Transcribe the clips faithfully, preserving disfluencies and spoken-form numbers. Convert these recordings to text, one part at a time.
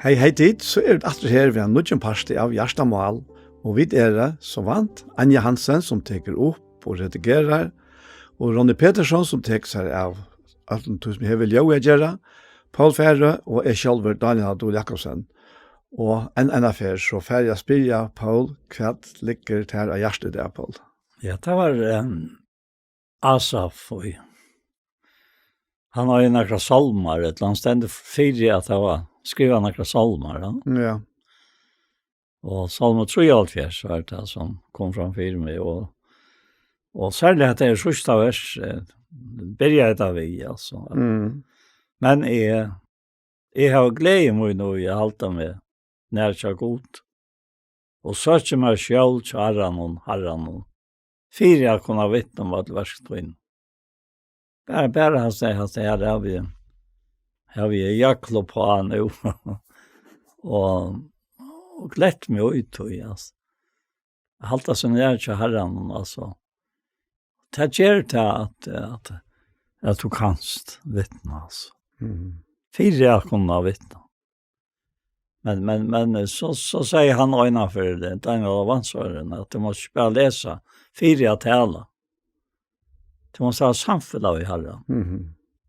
Hey, hey tit, so er vit aftur her við ein nýggjum parti av Hjartamál, og vit eru, sum vant, Anja Hansen, sum tekur upp og redigerar, og Ronny Petersson, sum tekur sær av alt tað, sum hevur við ljóð at gera, Poul Færø og eg sjálvur, Daniel Dúr Jakobsen. Og enn eina ferð, so fari eg at spyrja Poul, hvat liggur tær á hjarta í dag, Poul? Ja, tað var, ehm, Asaf, og hann hevði nakrar sálmar, ella hann stendur fyri at hava skrivað nakrar sálmar, ja. Ja. Og Sálmur trýoghálvfjerðs var tað, sum kom fram fyri meg, og, og serliga hetta her síðsta vers, eh, byrjaði tað við, altso. Mm. Men eg, eg havi gleði mína í at halda meg nær hjá Gud, og søki mær skjól hjá Harranum, Harranum, fyri at kunna vitna um øll verk tíni. Bara, bara hann segði, hann segði, her havi eg, havi eg jøkla uppá nú, og, og glett meg í tí, altso. Halda seg nær hjá Harranum, altso. Tað ger tað at, at, at tú kanst vitna, altso. Mhm. Fyri at kunna vitna. Men, men, men, eh, so, so segði hann eina ferð, eh, Daniel av Vatnsoyrum, at tú mást ikki bara lesa fyri at tala. Tú mást hava samfelag við Harran. Mhm.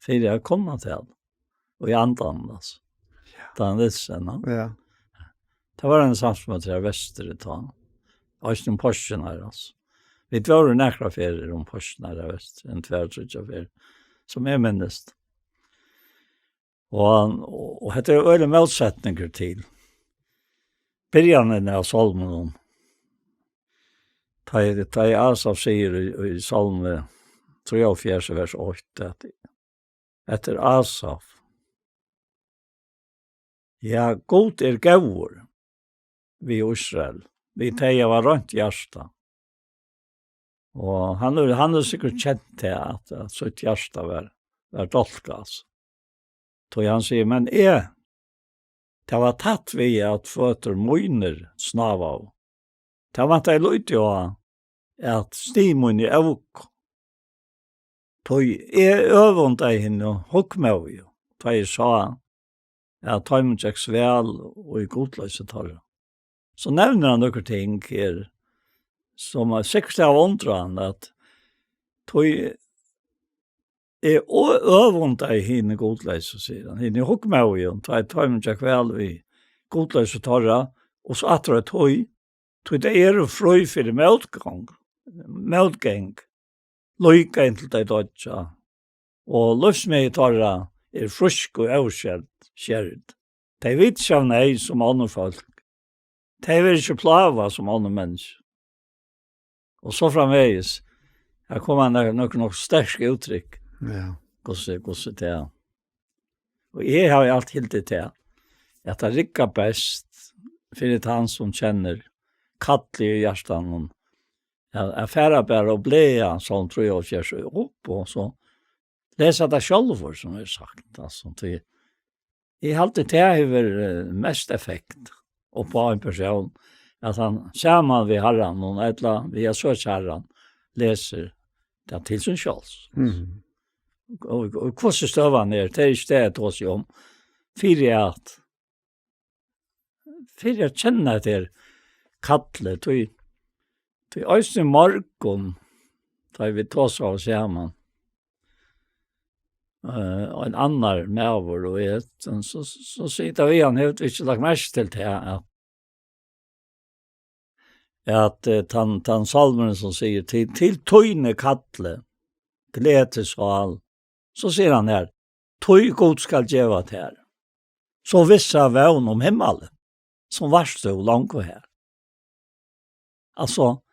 Fyri at kunna tala. Og í andanum, altso. Ja. Daniel Nielsen, ja. Ja. Tað var ein samfelag til vestur í tá. Eisini um páskirnar, altso. Vit vóru nakrar ferðir um páskirnar í vestur, ein tvær, tríggjar ferðir, sum eg minnist. Og, og, og hetta er øgiligur mótsetningur til byrjanin av sálminum. Tá ið, tá ið Asaf sigur í, í Sálmi trýoghálvfjerðs, vers eitt, at, eftir Asaf: Ja, Gud er góður við Ísrael, við tey hava reint hjarta. Og hann hevur, hann hevur sikkurt kent tað, at, at sítt hjarta var, var dálkað, altso. Tí hann sigur: Men eg, tað var tætt við, at føtur mínir snávaðu. Tað væntaði lítið á, at stig míni ók. Tí eg øvundaði hinum hugmóðu, tá eg sá, at teimum gekst væl í gudloysi teirra. So nevnir hann nøkur ting her, sum er sikkurt av undran, at tí eg ø-, øvundaði hinum gudleysu, sigur hann, hinum hugmóðu, tá ið teimum gekk væl í gudloysi teirra, og so aftur at tí, tí tey eru frí fyri mótgong, mótgong, líka inntil tey doyggja, og lívsmegi teirra er frísk og óskerd, skerd. Tey vita ikki av neyð sum onnur fólk. Tey verða ikki plágað sum onnur menniskju. Og so framvegis. Her koma nøkur, nøkur nokk sterk úttrykk. Ja. Hvussu, hvussu tað er. Og eg havi altíð hildið tað, at tað riggar best fyri tann, sum kennir kallið í hjartanum, at, at fara bara og blaða Sálm trýoghálvfjerðs upp, og so lesa tað sjálvur, sum er sagt. Altso, tí eg haldi, tað hevur, eh, mest effekt upp á ein persón, at hann saman við Harranum, ella við at søkja Harran, lesur tað til sín sjálvs. Mhm. Og, og hvussu støðan er, tað er ikki tað eg tosi um. Fyri at, fyri at kenna hetta her kallið, tí, tí eisini í morgun, tá vit tosaðu saman, eh, ein annar maður og eg, so, so, so siga vit við hann: Hevur tú ikki lagt merki til tað, at, at, eh, tann, tann sálmurin, sum sigur: Til, til tíni kalli, gleð til sál, so sigur hann her: Tí Gud skal geva tær so vissa vón um himmalin, sum vart tú longu har. Altso,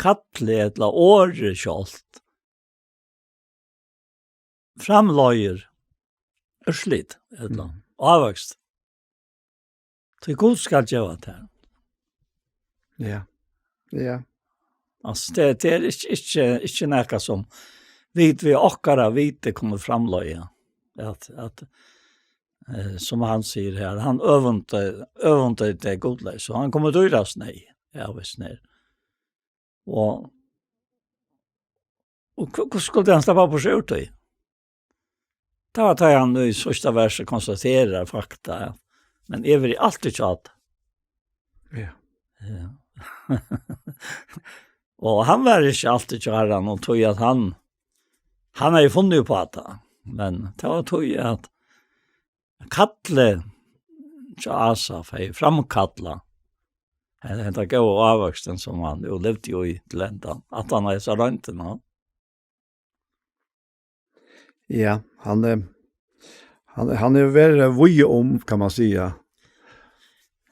kallið ella orðið sjálvt framleiðir úrslit, ella Mm. ávøkst. Tí Gud skal geva tær. Ja. Ja. Altso, tað, tað er ikki, ikki, ikki nakað sum vit við okkara viti kunnu framleiða. At, at, eh, sum hann sigur her, hann øvundar, øvundar tey gudleysu, og hann kom í dýrasta neyð, ja, veist nær. Og, og hv-, hvussu skuldi hann sleppa burtur úr tí? Tá, tá hann í síðsta versi konstaterar fakta, at Men eg verði altíð hjá tær. Ja. Ja. Og hann var ikki altíð hjá Harranum, og tog at hann, hann hevði funnið upp á tað. Men tað var tog at kallið hjá Asaf hevði framkallað henda, henda góða ávøkstrin, sum hann jú livdi í til endan, at hann hevði so roynt hana. Ja, hann er, hann, hann er verið víða um, kann man siga.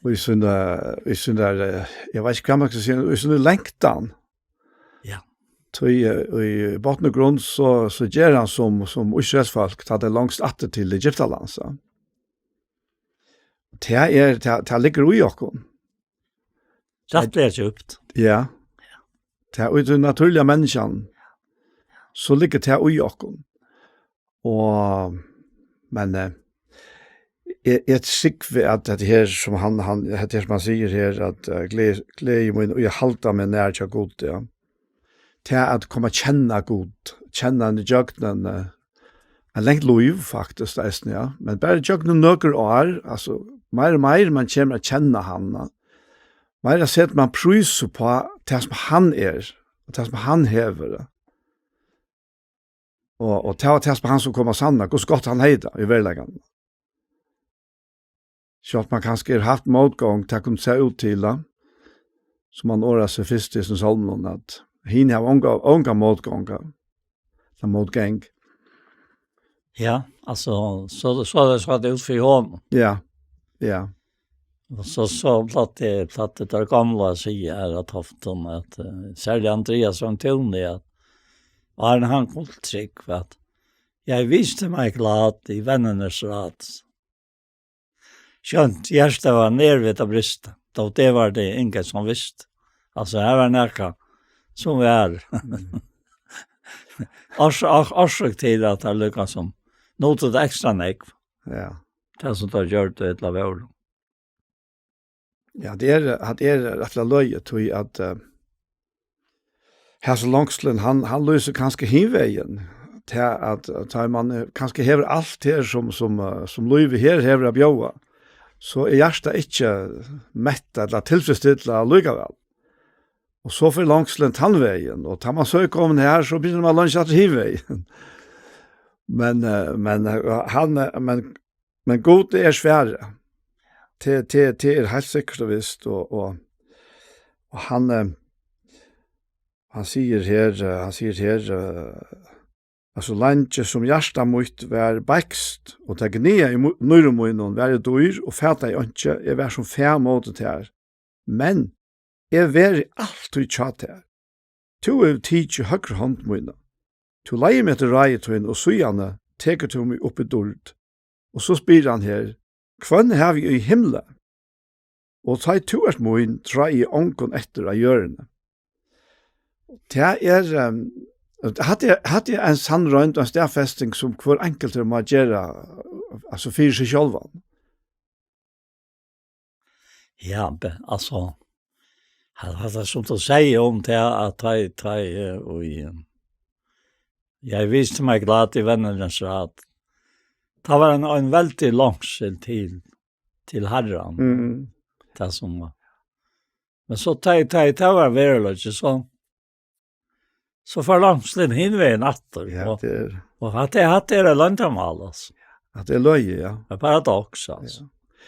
Og í sin, eh, í sin der, eh, jeg vet ikke hva man skal si, í sin lengtan. Ja. Tí, eh, í botn og grund, så, så ger hann som, som Ísraels folk, ta det langt atter til Egyptaland, så. Det er, det, det ligger i okkom. Rættiliga djúpt. Ja. Tað er í tí natúrliga menniskjan, so liggur tað í okkum. Og, men, eh, eg, eg trúgvi at hetta her, sum hann, hann, hetta her, sum hann sigur her, at, eh, gleði, gleði mín, og eg haldi meg nær hjá Gud, ja. Tað at koma at kenna Gud, kenna hann í gjøgnum, eh, ein langt lív, faktiskt, eisini, ja. Men bara gjøgnum nøkur ár, altso, meir og meir man kemur at kenna hann, ja. Meira setir man prís uppá tað, sum hann er, og tað, sum hann hevur, ja. Og, og tað var tað, sum hann skuldi koma at sanna, hvussu gott hann hevði tað í veruleikanum. Sjálvt man kanska hevur havt mótgongd, tað kundi sæð út til, ja, sum hann orðar seg fyrst í hesum sálminum, at hini hava onga, onga mótgongd, ella mótgang. Ja, altso, so, so er tað, so er tað út fyri honum. Ja, ja. Og so, so plagdi, plagdi teir gamlu at siga her á Toftum, at, eh, serliga Andrias frá Túni, at áðrenn hann kom til trúgv, at: "Jeg viste mig glad i vennenes råd." Skjótt hjartað var nær við at brista, tó tað var tað ingen sum visti. Altso, her var nakað sum var. Mm. Ors-, ors-, orsøk til at tað líkasum nú til tað ekstra nógv. Ja. Tað sum tað gjørdi ella vóru. Ja, tað er, at er rættiliga løgið, tí at, eh, Hasin longslin, hann, hann lýsir kanska hin vegin, tað at, at tá man, eh, kanska hevur alt her, sum, sum, eh, sum lívið her hevur at bjóða, so er hjartað ikki mettað ella tilfredsstillað allíkavæl. Og so fer longslin tann vegin, og tá man so er komin her, so byrjar man at leingja aftur hin vegin. Men, eh, men, eh, hann, eh, men Men Gud er svarið. Tað, tað, tað er heilt sikkurt og vist, og, og, og hann, eh, hann sigur her, eh, hann sigur her, eh, at so leingi sum hjarta mítt var beiskt, og tað gnaðaði í mu-, nýrum mínum, var eg dýr og fataði einki, eg var sum fæ móti tær. Men eg verði altíð hjá tær. Tú hevur tikið høgru hond mína. Tú leiðir meg eftir ráði tín, og síðani tekur tú meg upp í dýrd. Og so spyr hann her: "Hvønn havi eg í himli? Og tá ið tú ert mín, tráði eg ongum eftir á jørðini." Tað er, ehm, hatta er, hatta er ein sannroynd og ein staðfesting, sum hvør einkultur má gera, altso, fyri seg sjálvan. Ja, be-, altso, ha-, hatta sum tú sigur um tað, at tá, tá, eh, og, eh, "Jeg viste mig glad i vennenes råd." Tað var ein, ein veldig longsul til, til Harran. Mm. Tað sum var. Men so tá, tá, tá var veruleiki, so, so fór longslin hin vegin aftur. Ja, og, tað er og hatta er, hatta er eitt loyndarmál, altso. Hatta er løgið, ja. Eitt paradoks, altso. Ja.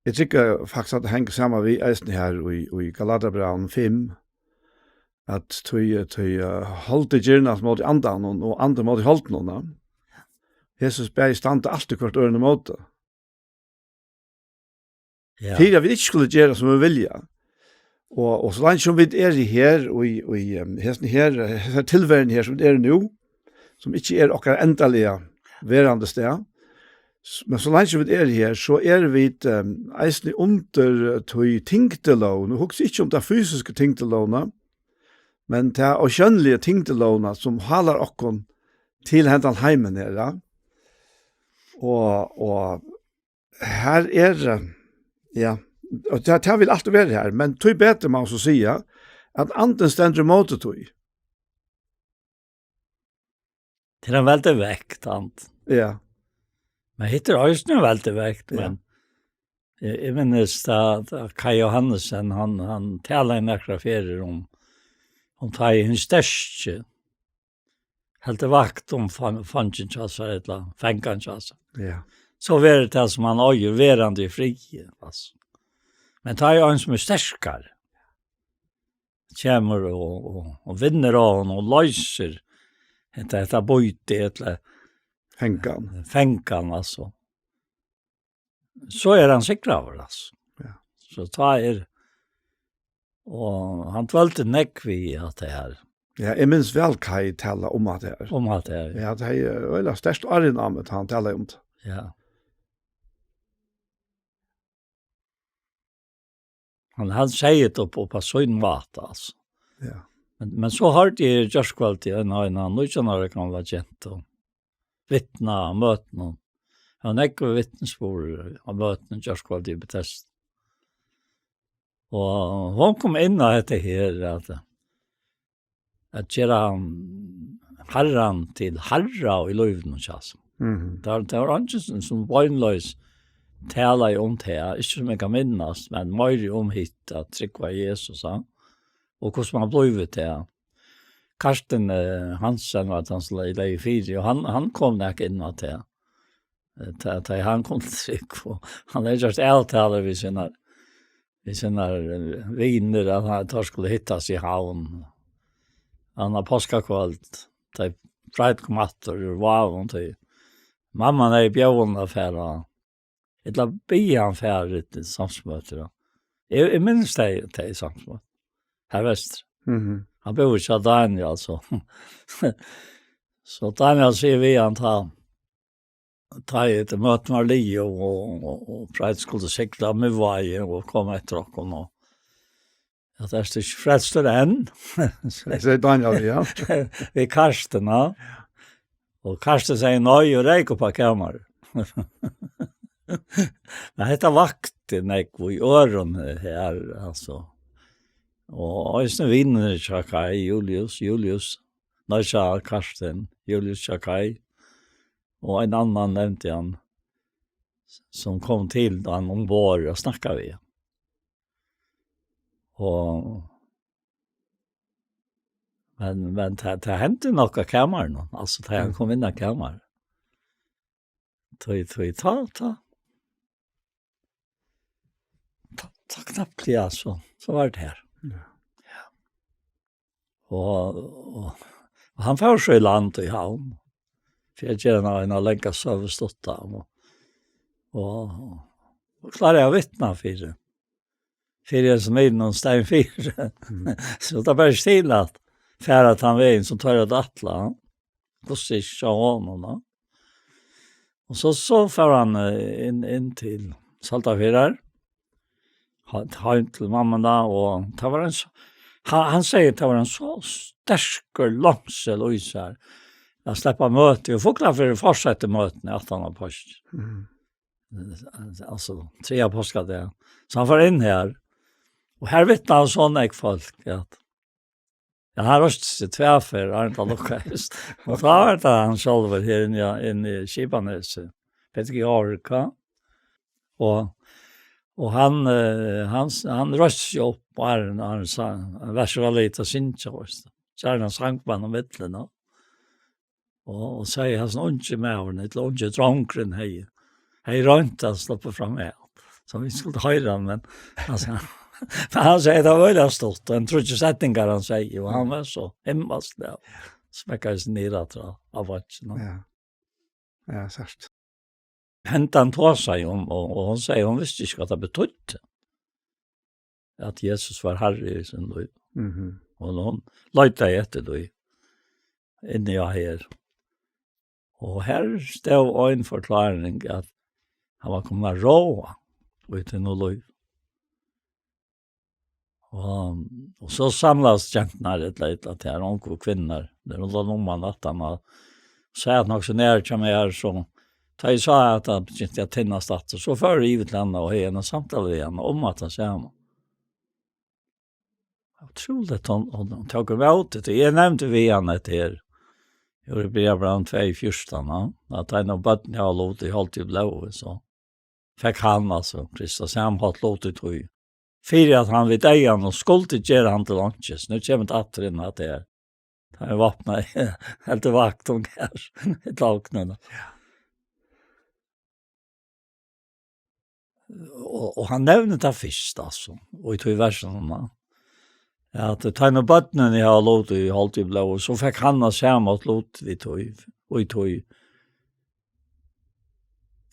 Eg trúgvi faktiskt, at tað hongur saman við eisini her í, í Galatiabrævinum fimm, at tí, tí, eh, holdið girnast móti andanum, og andin móti holdinum, ja. Hesi bæði standa altíð hvørt øðrum ímóti. Ja. Fyri at vit ikki skulu gera, sum vit vilja. Og, og so leingi sum vit eru her, og í, og í, em, hesin her, hesa tilveruni her, sum vit eru nú, sum ikki er okkara endaliga verandi stað, s-, men so leingi sum vit eru her, so eru vit, em, eisini undir, eh, tí tyngdilóg. Nú hugsi eg ikki um ta fysisku tyngdilógina, men ta ósjónligu tyngdilógina, sum hálar okkum til hendan heimin her, ja. Og, og her er, eh, ja, og tað, tað vil altíð vera her, men tíbetur má man so siga, at andin stendur ímóti tí. Tað er ein veldig vekt, andin. Ja. Men hitt er eisini ein veldig vekt, ja, men Eg, eg minnist at, at Kai Johannesen, hann, hann talaði nakrar ferðir um, um tá ið hin sterki heldur vakt um fan-, fangin hjá sær, ella fangan hjá sær. Ja. So verður tað, sum hann eigur, verandi í friði, altso. Men tá ið ein, sum er sterkari, kemur og, og, og vinnur á honum og loysir hetta, hetta býtið, ella fangan. Fangan, altso. So er hann sigraður, altso. Ja. So tá er, og hann dvøldi nógv við at tað her. Ja, eg minnist væl Kai tala um at tað her. Um at tað her. Ja, tað er øgiliga sterkt árin á meg, tá hann talar um tað. Ja. Hann, hann segði tað upp, upp á sín máta, altso. Ja. Men, men so hoyrdi eg í gjárkvøldið ein, ein, ein nítjan ára gamla gentu vitna á møtinum. Hann hevur nógvar vitnisburðir á møtinum í gjárkvøldið í Betesda. Og hon kom inn á hetta her, at, at gera hann, Harran til harra í lívinum hjá sær. Mhm. Tað, tað var eingin sum, sum beinleiðis talaði um tað, ikki sum eg kann minnast, men meira um hitt at trúgva Jesus, ja. Og hvussu man blívur tað. Karsten, eh, Hansen var tann sum legði, legði fyri, og hann, hann kom nakað inn á tað. Eh, tá, tá hann kom til trúgv, og hann hevði gjørt avtalur við sínar, við sínar, eh, vinir, at hann, teir skuldu hittast í Havn. Annað páskakvøld, tá Pride kom aftur úr Vágum, tí mamman hevði bjóðað honum at fara, ella biðið hann fara til samkomumøtir, ja. Eg, eg minnist tey, tey samkomumøti. Har vestur. Mhm. Hann búði hjá Daniel, so. So Daniel sigur við hann, tá, tá ið møtið var liðugt, og, og, og, og Pride skuldi sigla Miðvági og koma eftir okkum, og at, "Ert tú ikki frelstur enn?" Segði Daniel, ja. Við Karsten, ja. Og Karsten segði nei og reyk upp á kamarið. Men hetta vakti nógv í øðrum her, altso. Og eisini vinirnir hjá Kai, Julius, Julius, nei, hjá Karsten, Julius hjá Kai. Og ein annan nevndi hann, sum kom til hann umborð og snakkaði við hann. Og, men, men tað, tað hendi nokk á kamarinum, altso, tá hann kom inn á kamarið. Tá, tá, tá, tá. Tá, tá knappliga, so, so var tað her. Ja. Ja. Og, og, og hann fór so í land í Havn. Fyri at gera eina, eina langa søgu stutta. Og, og, og kláraði at vitna fyri, fyri ein sum er nokkrum stein fyri. Mm. So tað bar ikki til at fara tann vegin sum teir høvdu ætlað. Hvussu ikki hjá honum, da. Og so, so fór hann, eh, inn, inn til Søldarfjarðar. He-, heim til mammuna, og tað var ein so-, hann, hann segði, tað var ein so sterkur longsel í sær at sleppa møti, og Fuglafjørður fortsetti møtini aftan á páskir. Mm. Altso, triðja páskadag. So hann fór inn her, og her vitnaði so nógv fólk, at, ja, hann reisti seg tvær ferðir, áðrenn tað lukkaðist. Og tá var tað hann sjálvur her inni, inni í Skipanesi, Petur Georg, og, og hann, eh, hann, hann reisti seg upp, og hann, hann sa, hann var so liðugur at syngja, veitst tú. So hann sang bara um villina. Og, og segði, hasin ungi maðurin, ella ungi drongurin, hevði, hevði roynt at sloppið fram her. So vit skuldu hoyra hann, men, altso, men hann segði, tað var øgiliga stutt, og ein tríggjar setningar hann segði, og hann var so himmalsliga, smekkaði seg niður aftur á, á beinkin. Ja. Ja, sært. Hendan tosaði um, og, og hon segði, hon visti ikki, hvat tað betýddi, at Jesus var harri í sínum lívi. Mhm. Og hon leitaði eftir tí inni á her. Og her stóð ein forkláring, at hann var komin at ráða í sínum lívi. Og, og so samlaðust genturnar, ella, ella tær ungu kvinnurnar, tær rundan um hann aftan á, sat nokk so nær hjá mær, so tá eg sá, at hann begynti at tynnast aftur, so fór eg yvir til hana og hevði eina samtalu við hana um at hann sá hana. Ótrúligt, hon, hon, hon tók ímóti tí. Eg nevndi við hana hetta her. Eg var í Byrja Brand tvey fjúrtan, ja, at ein av børnunum hava lutið, eg helt í blóði, so. fekk hann, altso, Kristus, sum hann hatt lutið í. Fyri at hann við deyðanum skuldi gera hann til einkis. Nú kemur tað aftur inn at tað er. Tað er vápnað, heldur vakt um her, í tolkningini. Og, og hann nevnir tað fyrst, altso, og í tí versinum, ja. At tá nú børnini hava lutið í holdi og blóði, so fekk hann á sama hátt lut við tí, og í tí.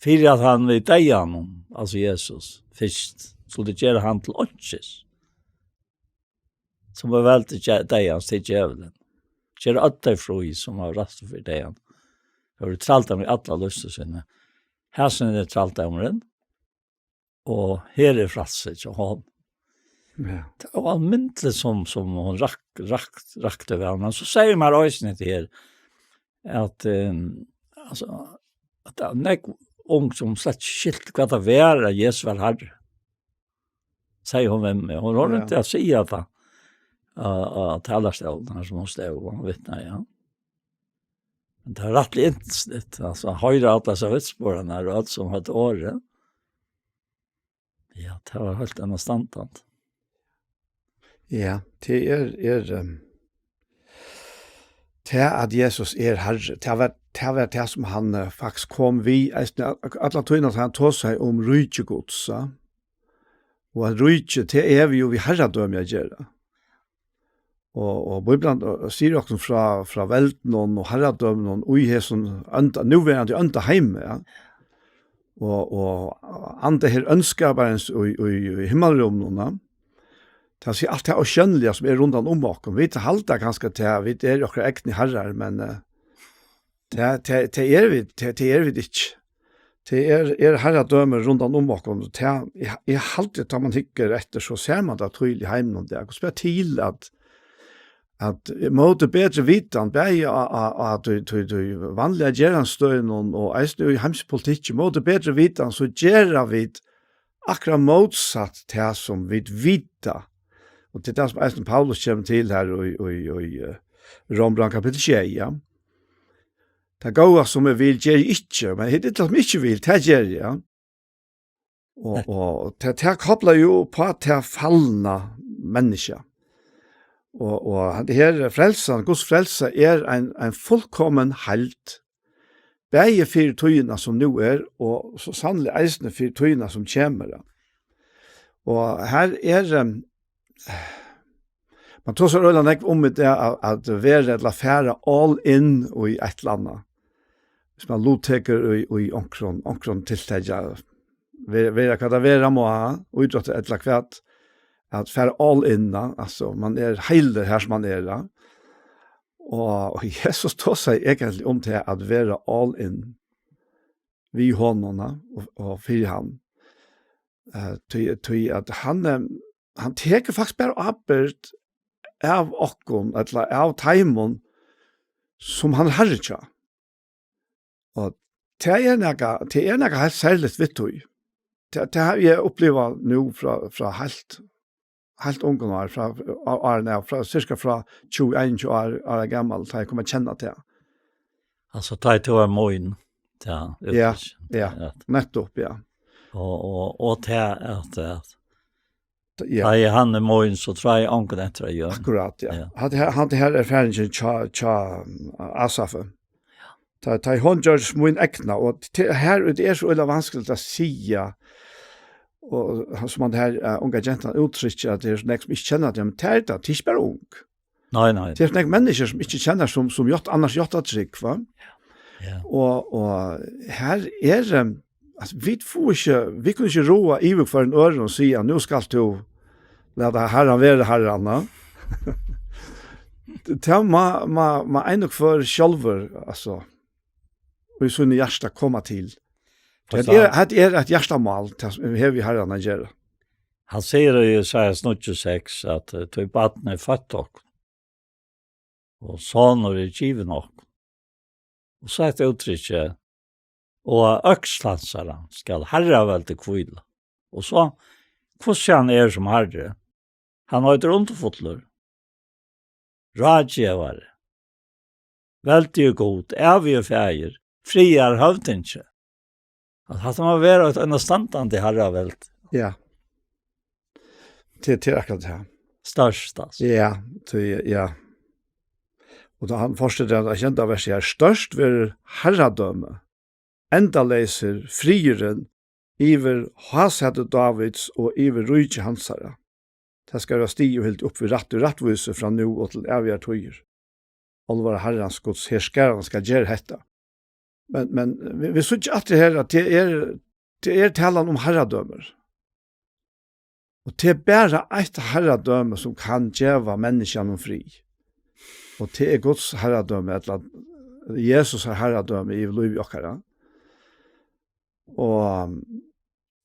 Fyri at hann við deyðanum, altso Jesus, fyrst, skuldi gera hann til einkis, sum var valdur dje-, deyðans, til djevulin. Gera øll tey frí, sum var rættur fyri deyðan. Tey vóru í trældómi alla lívstíð sína. Hasin er trældómurin, og her er frælsi hjá honum. Ja. Tað var almindeligt, sum, sum hon rak-, rak-, rakti við hann. Men so sigur hon eisini hetta her, at, ehm, altso, at tað er nógv ung, sum slett ikki skiltu, hvat tað var, at Jesus var Harri. Sigur hon við meg. Hon hevði Ja. ikki at siga tað. Á, á talarstólin, har sum hon stóð og vitnaði, ja. Men tað er rættiliga yndiligt, altso, at hoyra allar hesar vitnisbyrðarnar og alt sum hetta orðið. Ja, tað var heilt enastandandi. Ja, tað er, er, ehm, tað at Jesus er Harri, tað var, tað var tað sum hann, eh, faktiskt kom við, eisini a-, alla tíðina at hann tosaði um ríki Guds, ja. Og at ríki, tað er við jú við harradømi at gera. Og, og Bíblian, eh, sigur okkum frá, frá veldinum og harradøminum í hesum ónda, núverandi ónda heimi, ja. Og, og anda her óndskaparins í, í, í himmalrúminum, ja. Tað sigur alt tað ósjónliga sum er rundan um okkum. Vit halda kanska til at vit eru okkara egnu harrar, men, eh, tað, tað, tað eru vit, tað, tað eru vit ikki. Tað er, er harradømi rundan um okkum. Tað, eg, eg haldi, tá man hyggur eftir, so sær man tað týðiliga í heiminum í dag. Hvussu ber til at, at móti betri vitan, bæði á, á, á tí, tí, tí vanliga gerandisstøðinum og eisini í heimspolitikki, móti betri vitan, so gera vit akkurát mótsatt tað sum vit vita. Og tað er tað sum eisini Paulus kemur til her í, í, í, eh, Rómbrævið kapittul sjey, ja. Tað góða sum eg vil, geri eg ikki, men hitt illa sum eg ikki vil, tað geri eg, ja. Og, og tað, tað koplar jú upp á tað fallna menniskja. Og, og hann her frelsan, Guds frelsa er ein, ein fullkomin heild, bæði fyri tíðina sum nú er, og so sanniliga eisini fyri tíðina sum kemur. Og her er, em, man tosar øgiliga nógv um í dag at, at vera ella fara all in í eitt ella annað. Hvis man luttekur í, í onkrum, onkrum tiltaki, ve-, vera hvat tað vera má, ítrótt ella hvat, at fara all in, da. Altso, man er heilur her sum man er, da. Og, og Jesus tosaði eigentliga um tað at vera all in við honum, da, og, og fyri hann. Eh, tí, tí at hann, eh, hann tekur faktiskt bara ábyrgd av okkum, ella av teimum, sum hann er harri hjá. Og tað er nakað, tað er nakað heilt serligt við tí. Tað, tað havi eg upplivað nú frá, frá heilt, heilt ungum ár, frá, á-, árum av, frá, cirka frá tjúgu, einogtjúgu ár, ára gamal, tá eg kom at kenna tað. Altso, tá ið tú var moðin, ja, Ja, úttrykk. Ja, Ja. nettupp, ja. Og, og, og tað at, at Ja. tá ið hann er moðin, so tráir eg ongan eftir at gjøra. Akkurát, ja. Ja. Hatta her, hatta her er erfaringin hjá, hjá, um, Asafi. Tá, tá ið hon gjørdist mín egna, og te-, her úti er so øgiliga vanskiligt at siga, og sum hann her, eh, unga gentan úttrykkir, at tað er so nógv sum ikki kenna tað, men tað er tað, tað er ikki bara ung. Nei, nei. Tað er so nógv menniskju sum ikki kenna, sum, sum játt-, annars játta trúgv, va? Ja. Og, og her er, em, altso, vit fáa ikki, vit kunnu ikki ráða yvir hvørjum øðrum og siga, "Nú skalt tú lata Harran vera Harran", va? Tað má, má, má ein og hvør sjálvur, altso, í sínum hjarta koma til. Tað Forstå- er, tað er eitt hjartamál, tað sum hevur við Harran at gera. Hann sigur í Jesaja níggju seks, at, eh, "Tí barn er føtt okkum, og sonur er givin okkum." Og so hetta úttrykkið, "Og á øksl hansara skal harraveldi hvíla." Og so, hvussu hann er sum Harri. Hann eitur Undurfullur, Ráðgevari, Veldigi Gud, Ævigi Faðir, Friðarhøvdingi. At hatta má vera eitt einastandandi harraveld. Ja. Til, til akkurat det her. Størst, altså. Ja, til, ja. Og da han fortsetter at kjente vers her: «Størst verður harradømi, endaleysir friðurin yvir hásæti Dávids og yvir ríki hansara. Tað skal vera stig og hilt upp við rætt og rættvísi frá nú og til ævigar tíðir. Álvara Harrans Guds herskara skal gera hetta.» Men, men vi, vi síggja aftur her, at tað er, tað er talan um harradømir. Og tað er bara eitt harradømi, sum kann geva menniskjanum frið. Og tað er Guds harradømi, ella Jesus har harradømi yvir lívi okkara. Og,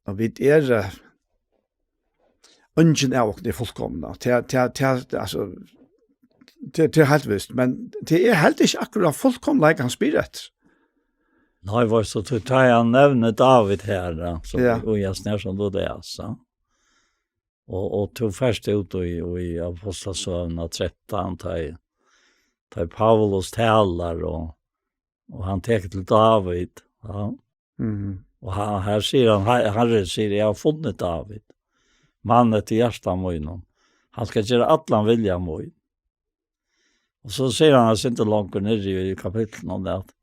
og vit eru, eh, eingin av okkum er fullkomna. Tað, tað, tað, altso, tað, tað er heilt vist, men tað er heldur ikki akkurát fullkomleika, hann spyr eftir. Nei, veitst tú, tá hann nevnir Dávid her, da, so Ja. Og jeg snær som du det, altså. Og, og tú fert út í, í Apostlasøguna trettan, tá í, tá í Paulus talar, og, og hann tekur til Dávid, ja. Mhm. Og hann, her sigur hann, "Her-, Herren sigur, jeg har funnet Dávid, mann etter hjarta mínum. Hann skal gera allan vilja mín." Og so sigur hann, hann situr langt nirri í kapitlinum, at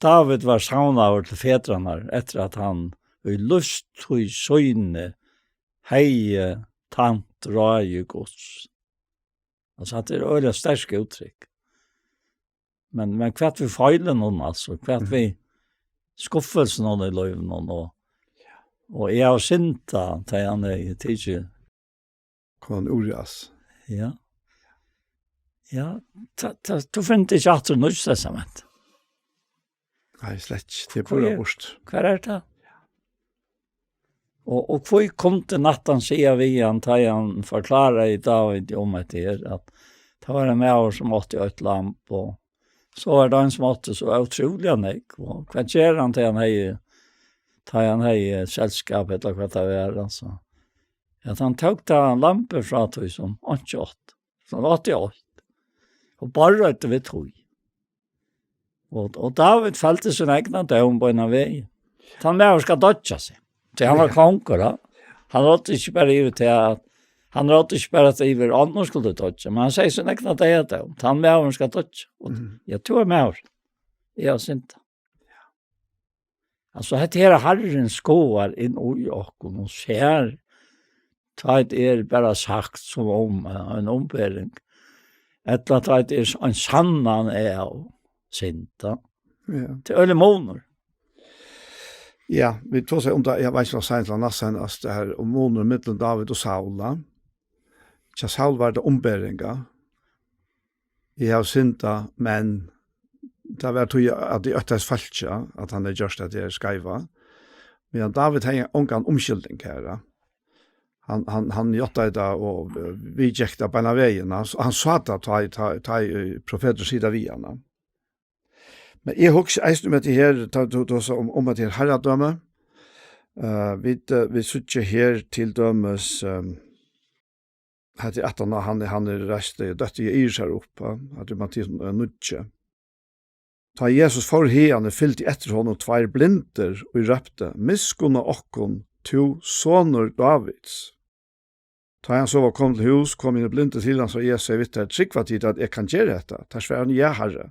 Dávid var savnaður til fedrarnar, eftir at hann í lívstíð síni hevði tænt ráði Guds. Altso, hatta er øgiliga sterk úttrykk. Men, men hvat við feilinum, altso, hvat Mhm. við skuffelsinum í lívinum, og, og eg havi syndað, tá hann hevði tikið Konan Urias. Ja. Ja, ta, ta, tú finnur ikki aftur í Nýggja Testament. Nei, slett ikki. Tað er Hví bara er, burt. Hvar er tað? Og, og hví kundi Natan siga við hann, tá hann forklaraði Dávid um hetta her, at tað var ein maður, sum átti eitt lamb, og so var tað ein, sum átti so ótrúliga nógv, og hvat ger hann, tá hann hevði, tá hann hevði selskap, ella hvat tað var, altso? At hann tók tað lambið frá tí, sum einki átti, sum átti eitt, og borðreiddi við tí. Og, og Dávid felti sín egna dóm beinan vegin. Tann maður skal doyggja, seg. Tí hann var Ja. kongur, ja. Hann ráddi ikki bara yvir til at, hann ráddi ikki bara til yvir, onnur skuldu doyggja, men hann segði sín egna deyðadóm. Tann maðurin skal doyggja. Og, Mhm. ja, tú er maður. Eg havi syndað. Altso, hetta her, Harrin skoðar inn í okkum og sær, tá tað er bara sagt sum um, eh, ein umbering, ella tá tað er ein sannan av synd, ja. Ja. Tað er øgiligur munur. Ja, vit tosaðu um tað, eg veit ikki, um tað var seinast, næstseinast, tað her um munur millum Dávid og Saul, ja. Hjá Saul var tað umbering, ja. Eg havi syndað, men tað var tí, at eg óttaðist fólkið, at hann hevði gjørt tað her skeiva. Men Dávid hevði ongan umskyldning her, ja. Hann, hann, hann játtaði tað og, eh, viðgekk tað beinan vegin. Hann, hann sá tað, tá, tá, tá, eh, profetur sigur tað við hann, ja. Men eg hugsi eisini um hetta her, tá tú, tú, tú, um, um hetta her harradømi. Eh, vit, eh, vit síggja her til dømis, ehm, Hetta er aftan á, hann, hann er reist, eh, dóttir Jairs her upp, ja. Hetta er Matteus, eh, níggju. Tá Jesus fór hiðani, fylgdu eftir honum tveir blindir og róptu: "Miskunna okkum, tú sonur Dávids." Tá hann so var komin til hús, kom hin blindi til hans, og Jesus segði við teir: "Trúgva tit, at eg kann gera hetta?" Teir svaraðu: "Ja, Harri."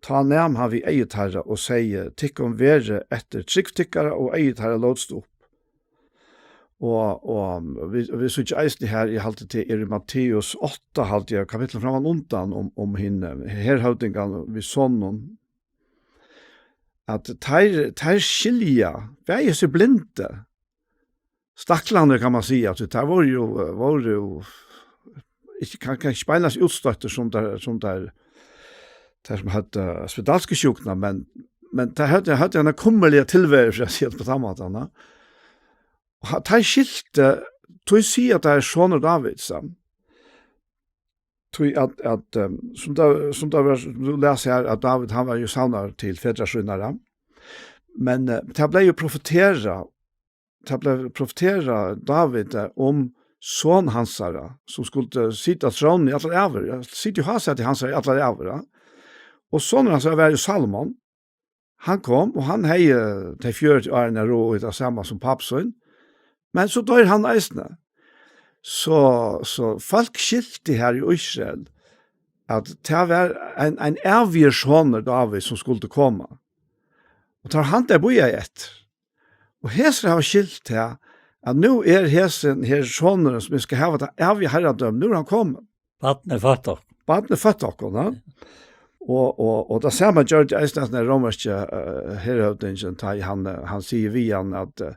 Tá nam hann við eygu teirra og segði: "Tykkum verði eftir trúgv tykkara," og eygu teirra lótust upp. Og, og vit, vit síggja eisini her, eg haldi, tað er í Matteus átta, haldi eg, kapitlinum framman undan, um, um hin, eh, herhøvdingan við soninum, at teir, teir skilja, bæði hesir blindu, staklarnir, kann man siga, at teir vóru jú, vóru jú ikki, kann, kann ikki beinleiðis útstøddir sum teir, sum teir, teir sum høvdu spedalsku sjúkuna, men, men teir høvdu, høvdu eina kummerliga tilveru, fyri at siga tað á tann mátan, ja. Og ha-, teir skiltu, tí siga teir sonur Dávids, ja. Tí at, at, ehm, sum tað, sum tað var, tú les her, at Dávid, hann var jú savnaður til fedrar sínar, ja. Men, eh, tað bleiv jú profeterað, tað bleiv profeterað Dávid, eh, um son hansara, sum skuldi sita á trónini í allar ævir, ja, sita í hásæti hansara í allar ævir, ja. Og sonur hansara var jú Salomon. Hann kom, og hann hevði tey fjøruti árini av ráð í tað sama sum pápi sín. Men so doyr hann eisini. So, so fólk skiltu her í Ísrael, at tað var ein, ein avgerðarsonur Dávids, sum skuldi koma. Og tað var hann, tey bíðaðu eftir. Og hesir hava skilt tað, at nú er hesin her sonurin, sum eg skal hava tað avgerðandi harradømi, nú er hann komin. Barnið er føtt okkum. Barnið er føtt okkum, ja. Og, og, og tað sama gjørdi eisini at den rómverski, eh, herhøvdingin, tá hann, eh, hann sigur við hann at, eh,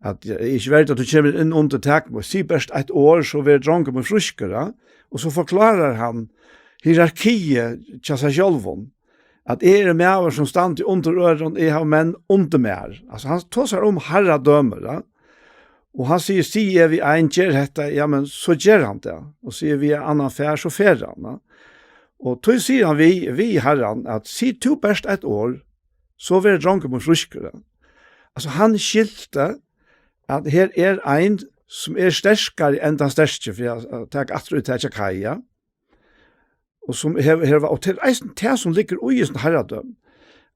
at, eh, "Eg er ikki verdur, at tú kemur inn undir tak mítt, sig bert eitt orð, so verður drongur mín frískur", ja. Og so forklárar hann hierarkiið hjá sær sjálvum, at eg eri maður, sum standi undir øðrum, eg havi menn undir mær. Altso, hann tosar um harradømi, ja. Og hann sigur, "Sigi eg við ein, ger hetta, ja, men so ger hann tað. Og sigi eg við ein annan, far, so fer hann." Ja. Og tí sigur hann við, við harran, at, "Sig tú bert eitt orð, so verður drongur mín frískur." Ja. Altso, hann skilti, at her er ein, sum er sterkari enn tann sterki, fyri at, at taka aftur í tað hjá Kaj, ja. Og sum hevur, hevur, og til eisini tað sum liggur í hesum harradømi.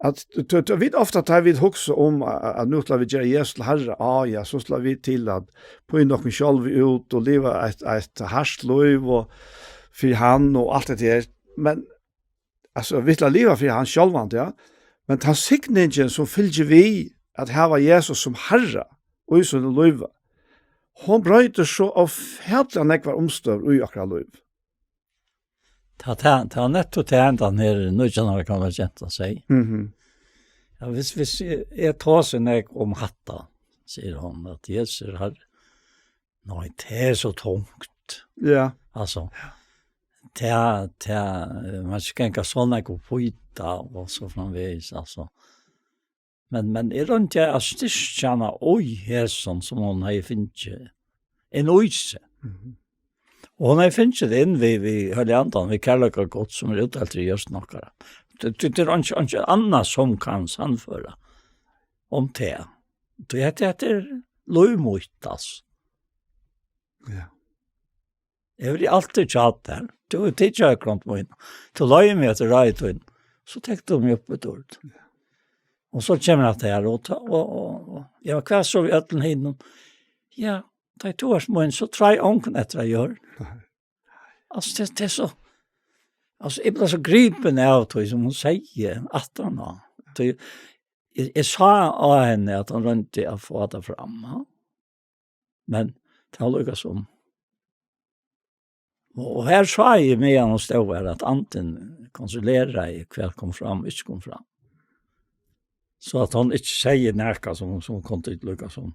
At, t-, t-, vit ofta, tá vit hugsa um, a-, a-, at nú skulu vit gera Jesus til harra, á, ja, so skulu vit til at pína okkum sjálv út og liva eitt, eitt hart lív og fyri hann og alt det her. Men, altso, vit skulu liva fyri hann sjálvan, ja. Men tann signingin, sum fylgir við at hava Jesus sum harra í sínum lívi, hon broytir so ófatiliga nógvar umstøður í okkara lív. Tað, tað, tað var nettopp tað, hendan her nítjan ára gamla gentan segði. Mhm. Ja, hvis, hvis eg, eg tosi nógv um hatta, sigur hon, at Jesus er harri. Nei, tað er so tungt. Ja. Altso, tað, tað, eh, man skal ikki ganga so nógv upp í tað, og so framvegis, altso. Men, men eg royndi at styrkja hana í hesum, sum hon hevði fingið inn í seg. Mhm. Og hon hevði fingið tað inn við, við Heilaga Andan, við kærleika Guds, sum er útdeilt í jørðini okkara. Tað, tað, tað er einki, einki annað sum kann sannføra um tað. Tí hetta, hetta er lív mítt, altso. Ja. Eg vil altíð hjá tær. Tú hevur tikið høgd mín. Tú leiðir meg eftir ræði tíni. So tekur tú meg upp í dýrd. Og so kemur hatta her, og, og, og, og, ja, hvat so við øllum hinum? Ja, tá tú ert mín, so trái ongan eftir at gjøra. Nei. Altso, tað, tað er so, altso, eg bleiv so gripin av tí, sum hon segði, aftan á. Tí eg, eg sá á henni, at hon royndi at fáa tað fram, ha? Men tað var líka sum. Og, og her sá eg, meðan hon stóð her, at andin kontrolleraði, hvat kom fram og ikki kom fram. So at hon ikki segði nakað, sum, sum kundi líka sum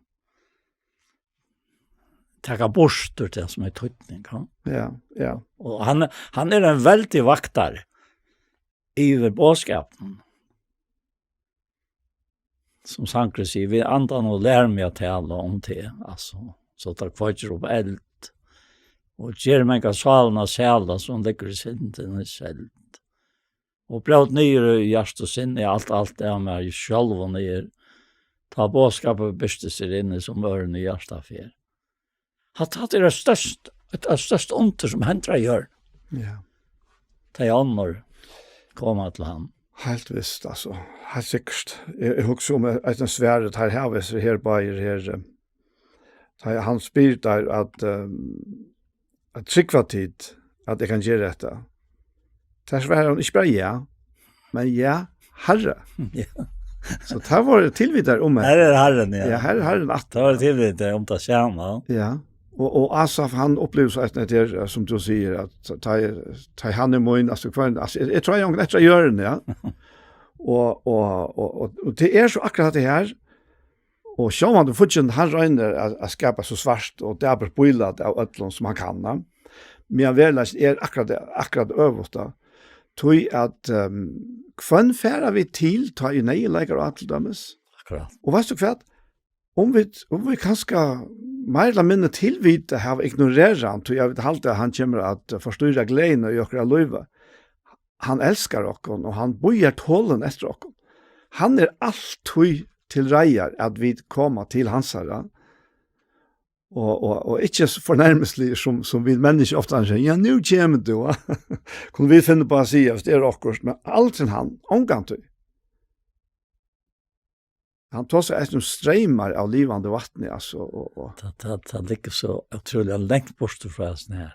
taka burtur tað, sum er týdning, ha? Ja, ja. Og hann, hann er ein veldig vaktari yvir boðskapinum. Sum sangurin sigur, við andan og lær meg at tala um teg, altso, so tað kveikir upp eld, og ger manga sálina sæla, sum liggur í syndini seld. Og brót niður í hjarta og sinn, er alt, alt av mær sjálvum er, tá boðskapur birtist er inni, sum ørin í hjarta fer. Hatta, hatta er eitt størst, eitt, eitt størst undur, sum hendir á jørð. Ja. Tey onnur koma til hann. Heilt vist, altso. Heilt sikkurt. Eg, eg hugsi um, at, at svarið, her hava vit her báðir her, eh, tá hann spyr tær at, eh, at trúgva tit, at eg kann gera hetta. Tað svarar hon ikki bara ja, men ja, Harri. Ja. So tað var tilvitað um hetta. Her er Harrin, ja. Ja, her er Harrin aftur. Tað var tilvitað um tað sama. Ja. Og, og Asaf, hann upplivir so eitt, eitt her, eh, sum tú sigur, at tá, tá hann er mín, altso, hvør, altso, eg, eg trái ongan eftir á jørðini, ja. Og, og, og, og, og tað er so akkurát tað her, og sjálvandi fíggindin, hann roynir at, at skapa so svart og dapurt bílæt av øllum, sum hann kann, ja. Meðan veruleikin er akkurát, akkurát øvugt, ja. Tí at, ehm, hvønn fara vit til, tá ið neyðin leikar á, til dømis? Akkurát. Og veitst tú hvat? Um vit, um vit kanska meir ella minni tilvitað hava ignorerað hann, tí at vit halda, at hann kemur at forstýra gleðina í okkara lívi. Hann elskar okkum, og hann bíðar tolin eftir okkum. Hann er altíð til reiðar, at vit koma til hansara. Og, og, og ikki so fornærmisliga sum, sum vit menniskju ofta siga, "Ja, nú kemur tú, va?" Kunnu vit finna upp á at siga, hvis tað er okkurt, men aldrin hann, ongantíð. Hann tosar eisini um streymar av livandi vatni, altso, og, og tað, tað, tað liggur so ótrúliga langt burtur frá hasum her.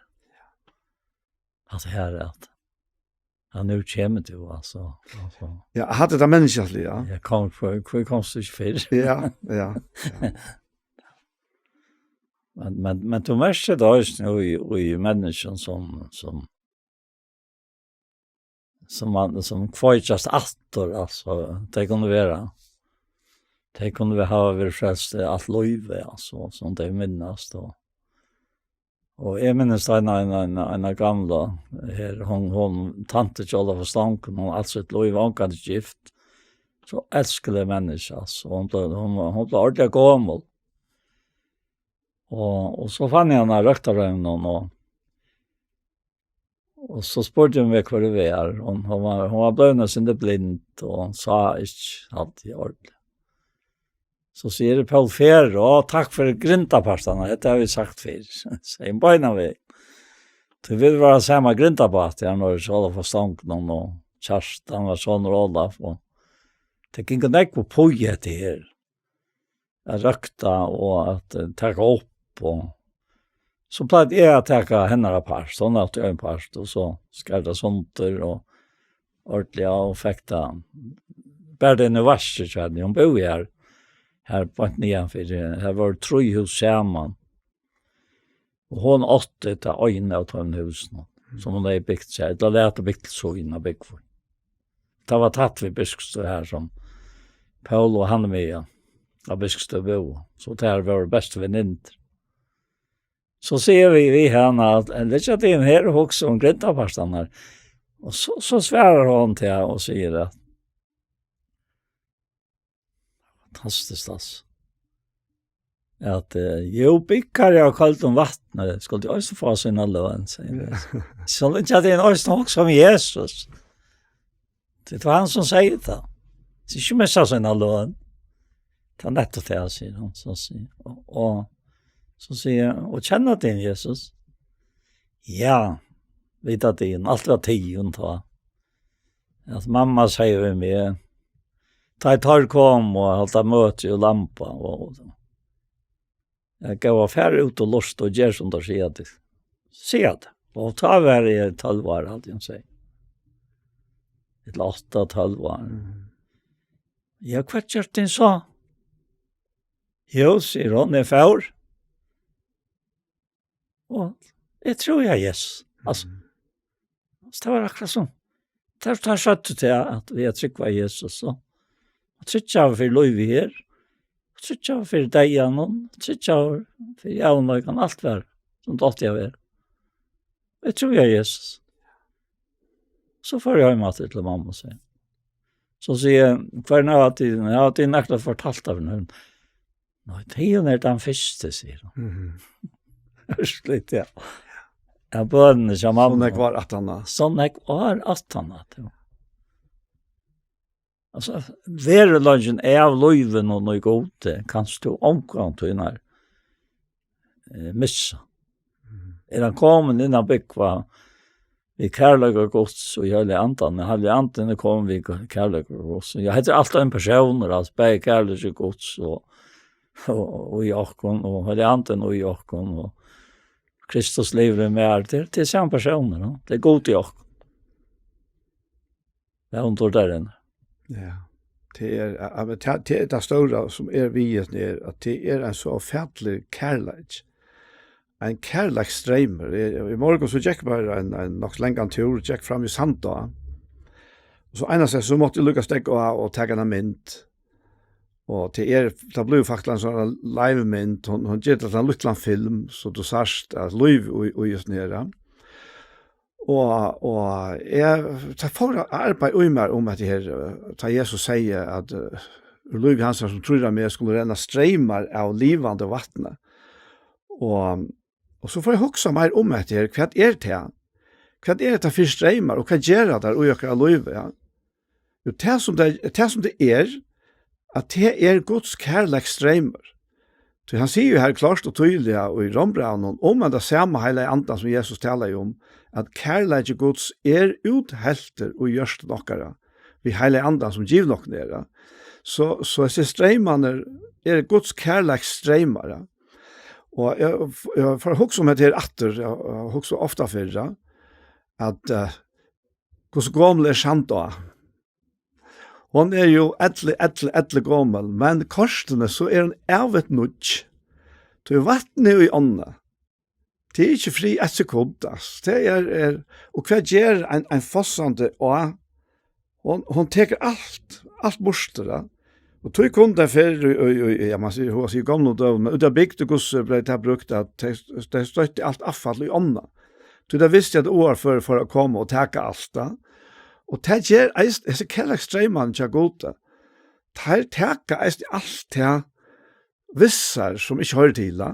At her er at ja, nú kemur tú, altso, altso. Ja, hatta er tað menniskjaliga, ja. Ja, kom, hví, hví komst tú ikki fyrr? Ja, ja, ja. Men, men, men tú merkir tað eisini í, í menniskjum sum, sum, sum man, sum kveikjast aftur, altso, tey kunnu vera, tey kunnu hava verið frelst alt lívið, altso, sum tey minnast, og Og eg minnist eina, eina, eina, eina gamla her, hon, hon, tanti Kjolda frá Stonkum, hon alt sítt lív, ongantíð gift. So elskalig menniskja, altso. Hon bleiv, hon, hon bleiv ordiliga gomul. Og, og so fann eg hana á røktarheimum, og, og, og so spurdi hon meg hvar eg var. Hon, hon var, hon var blivin eitt sindur blind, og hon sá ikki altíð ordiliga. So sigur Poul Ferro: «Á, takk fyri grindapartarnar, hetta hava vit sagt fyrr.» Segði hann beinanvegin. Tí vit vóru á sama grindabáti, hann var sjálv frá Stongunum, og Kjartan var sonur Óla, og tað gingu nógv upp í hetta her. At røkta og at, eh, taka upp, og so plagdi eg at taka hennara part, so hon átti ein part, og so skar tað sundur, og ordiliga og fekk tað. Bara tað nú vaskið hjá henni, hon búði her, her beint niðan fyri, her vóru trý hús saman. Og hon átti tað eina av teimum húsunum, sum hon hevði bygt sær, ella latið bygt til sín at búgva í. Tað var tætt við Biskupsstøð her, sum Poul og Hanna Maja á Biskupsstøð búðu, so tær vóru bestu vennindur. So siga vit við hana at, eh, leggja teg inn her og hugsa um grindapartarnar. Og so, so svarar hon til og sigur at, fantastiskt, altso. At, eh, jú, byggarar av køldum vatni, skulu eisini fáa sína løn, sigur hon. Ja. So leggja tey inn eisini og hugsa um Jesus. Tað var hann sum segði tað. So ikki missa sína løn. Tað er nettupp tað, sigur hon. So sigur, og, og so sigur hann: «Og kenna tygum Jesus?» «Ja, vita tygum, alt var tygum tá.» At mamma segði við meg, tá ið teir komu og halda møti og lampa, og, og Ja, góða, far út og lurta og ger sum teir siga teg. Siga tað. Og tá var eg tólv ár, haldi eg, hon segði. Ella átta, tólv ár. Mhm. Ja, hvat gjørdi hann so? Jo, sigur hon, eg fór. Og eg trúði á Jesus. Altso, Mhm. So tað var akkurát sum, tað, tað søgdu tað, at við at trúgva á Jesus, so, og tryggja fyri lívið her, og tryggja fyri deyðanum, og tryggja fyri javnleikan, alt var, sum tað átti at vera. Eg trúði á Jesus. So fór eg heim aftur til mammu, sigur. So sigur eg: «Hvørjum av tykkum, hava tykkum nakrantíð fortalt tað fyri nøkrum?» «Nei, tað er tann fyrsti», sigur hon. Mhm. Slett, ja. Ja, bønini hjá mammu. So nógv ár aftaná. So nógv ár aftaná, ja. Altso, veruleikin av lívinum í Gudi kanst tú ongantíð nær, eh, missa. Mhm. Er hann komin inn at búgva við kærleika Guds og í Heilaga Andanum. Heilagi Andin er komin við kærleika Guds. Ja, hetta er alt ein persónur, altso, bæði kærleiki Guds og, og, og í okkum, og Heilagi Andin og í okkum, og Kristus livir í mær. Tað er, tað er sami persónur, no? Tað er Gud í okkum. Tað er undir der inne. Ja. Tað er, ja, men tað, tað er tað stóra sum er við hetta her, at tað er ein so ófatilig kærleiki. Ein kærleiksstreymur. Í, í morgun so gekk eg ein, ein nokk langan túr, gekk fram í Sandá. Og so einaferð so mátti eg líka steðga á og taka eina mynd. Og tað er, tað blívur faktiskt ein sånn live-mynd, hon, hon ger tað til ein lítlan film, so tú sært at lív í, í hesum her, ja. Og, og eg, tað fór at arbeiða í mær um hetta her, eh, tá Jesus segði at, eh, úr lívi hansara, sum trýr á meg, skulu renna streymar av livandi vatni. Og, og so fór eg at hugsa meir um hetta her, hvat er tað? Hvat er hetta fyri streymar, og hvat gera teir í okkara lívi, ja? Jú, tað sum tað, tað sum tað er, at tað er Guds kærleiksstreymur. Tí hann sigur jo her klárt og týðiliga í Rómbrævinum um henda sama Heilaga Andan, sum Jesus talaði um, at kærleiki Guds er útheltur í hjørtum okkara, við Heilaga Andan, sum givin okkum er. So, so hesir streymarnir eru Guds kærleiksstreymar, ja. Og eg, eg fari at hugsa um hetta her aftur, eg, eg hugsi ofta fyrr, ja, at, eh, hvussu gomul er Sandá? Hon er jú elli, elli, elli gomul, men kortini so er hon ævigt nýggj. Tí vatnið í ánni, tað er ikki frið eitt sekund, altso. Tað er, er, og hvat ger ein, ein fossandi á? Hon, hon tekur alt, alt burtur, ja. Og tí kunnu tey fyrr, í, í, í, ja, man sigur, hon sigur gomlum døgum, men úti á bygd, hvussu bleiv tað brúkt, at tey, tey stoyttu alt avfall í ánna. Tí tey vistu, at áarfør fóru at koma og taka alt, ja. Og tað ger eisini, hesir kærleiksstreymarnir hjá Gudi, teir taka eisini alt tað við sær, sum ikki hoyrir til, ja.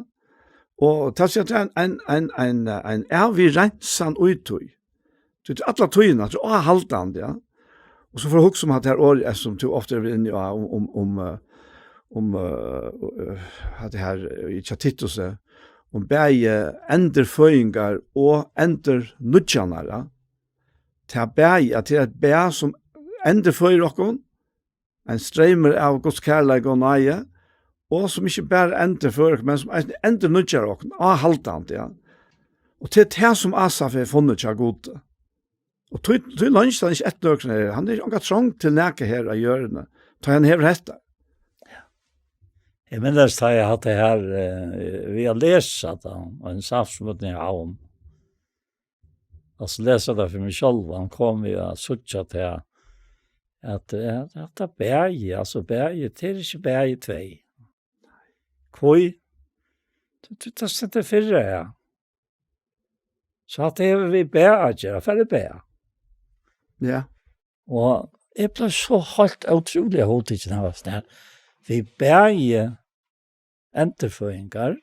Og tað sigur, at tað er ein, ein, ein, ein, ein ævig reinsan í tí. Tí tað er alla tíðina, tað er áhaldandi, ja. Og so fari eg at hugsa um hatta her orðið, sum tú ofta ert inni á, um, um, um, eh, um, eh, eh, hatta her, eh, hjá Titusi, eh, um bæði endurføðingar og endurnýggjanar, ja. Tað bæði, at tað er eitt bæ, sum endurføðir okkum, ein streymur av Guds kærleika og náði, og sum ikki bara endurføðir okkum, men sum eisini endurnýggjar okkum, áhaldandi, ja. Og tað er tað, sum Asaf hevur funnið hjá Gudi. Og tí, tí leingist hann ikki eftir nøkrum her. Hann er onga trong til nakað her á jørðini, tá hann hevur hetta. Eg minnist, tá eg hatt tað her, eh, við at lesa tað, og ein samt sum í Havn. Altso, lesa tað fyri meg sjálvan, kom eg at síggja tað, at, at, at tað bæði, altso, bæði, tað er ikki bæði tvey. Hví? Tú, tú, tað stendur fyri, ja. So at tað hevur við bæði at gera, fyri bæði. Ja. Og eg bleiv so heilt ótrúliga hugtikin av hasum her. Við bæði endurføðingar,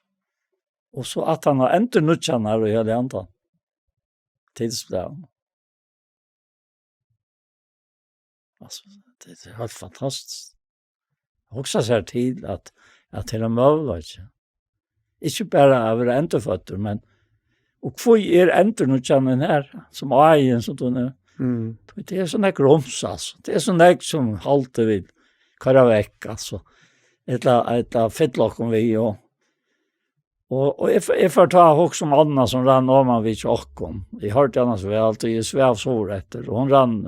og so at hann har endurnýggjanar í Heilaga Andan. Tilspæl. Altso, tað, tað er heilt fantastiskt. Hugsa sær til, at, at tað er ein møguleiki. Ikki bara at vera endurføddur, men, og hví er endurnýggjanin her, sum áin, sum tú nevnir? Mm. Tað er so nógv grums, altso. Tað er so nógv, sum heldur við koyra vekk, altso. Ella, ella fylla okkum við, og, og, og eg, eg fór tá at hugsa um ánna, sum rann oman við hjá okkum. Eg hoyrdi hana so væl, tí eg svav suðureftir, og hon rann.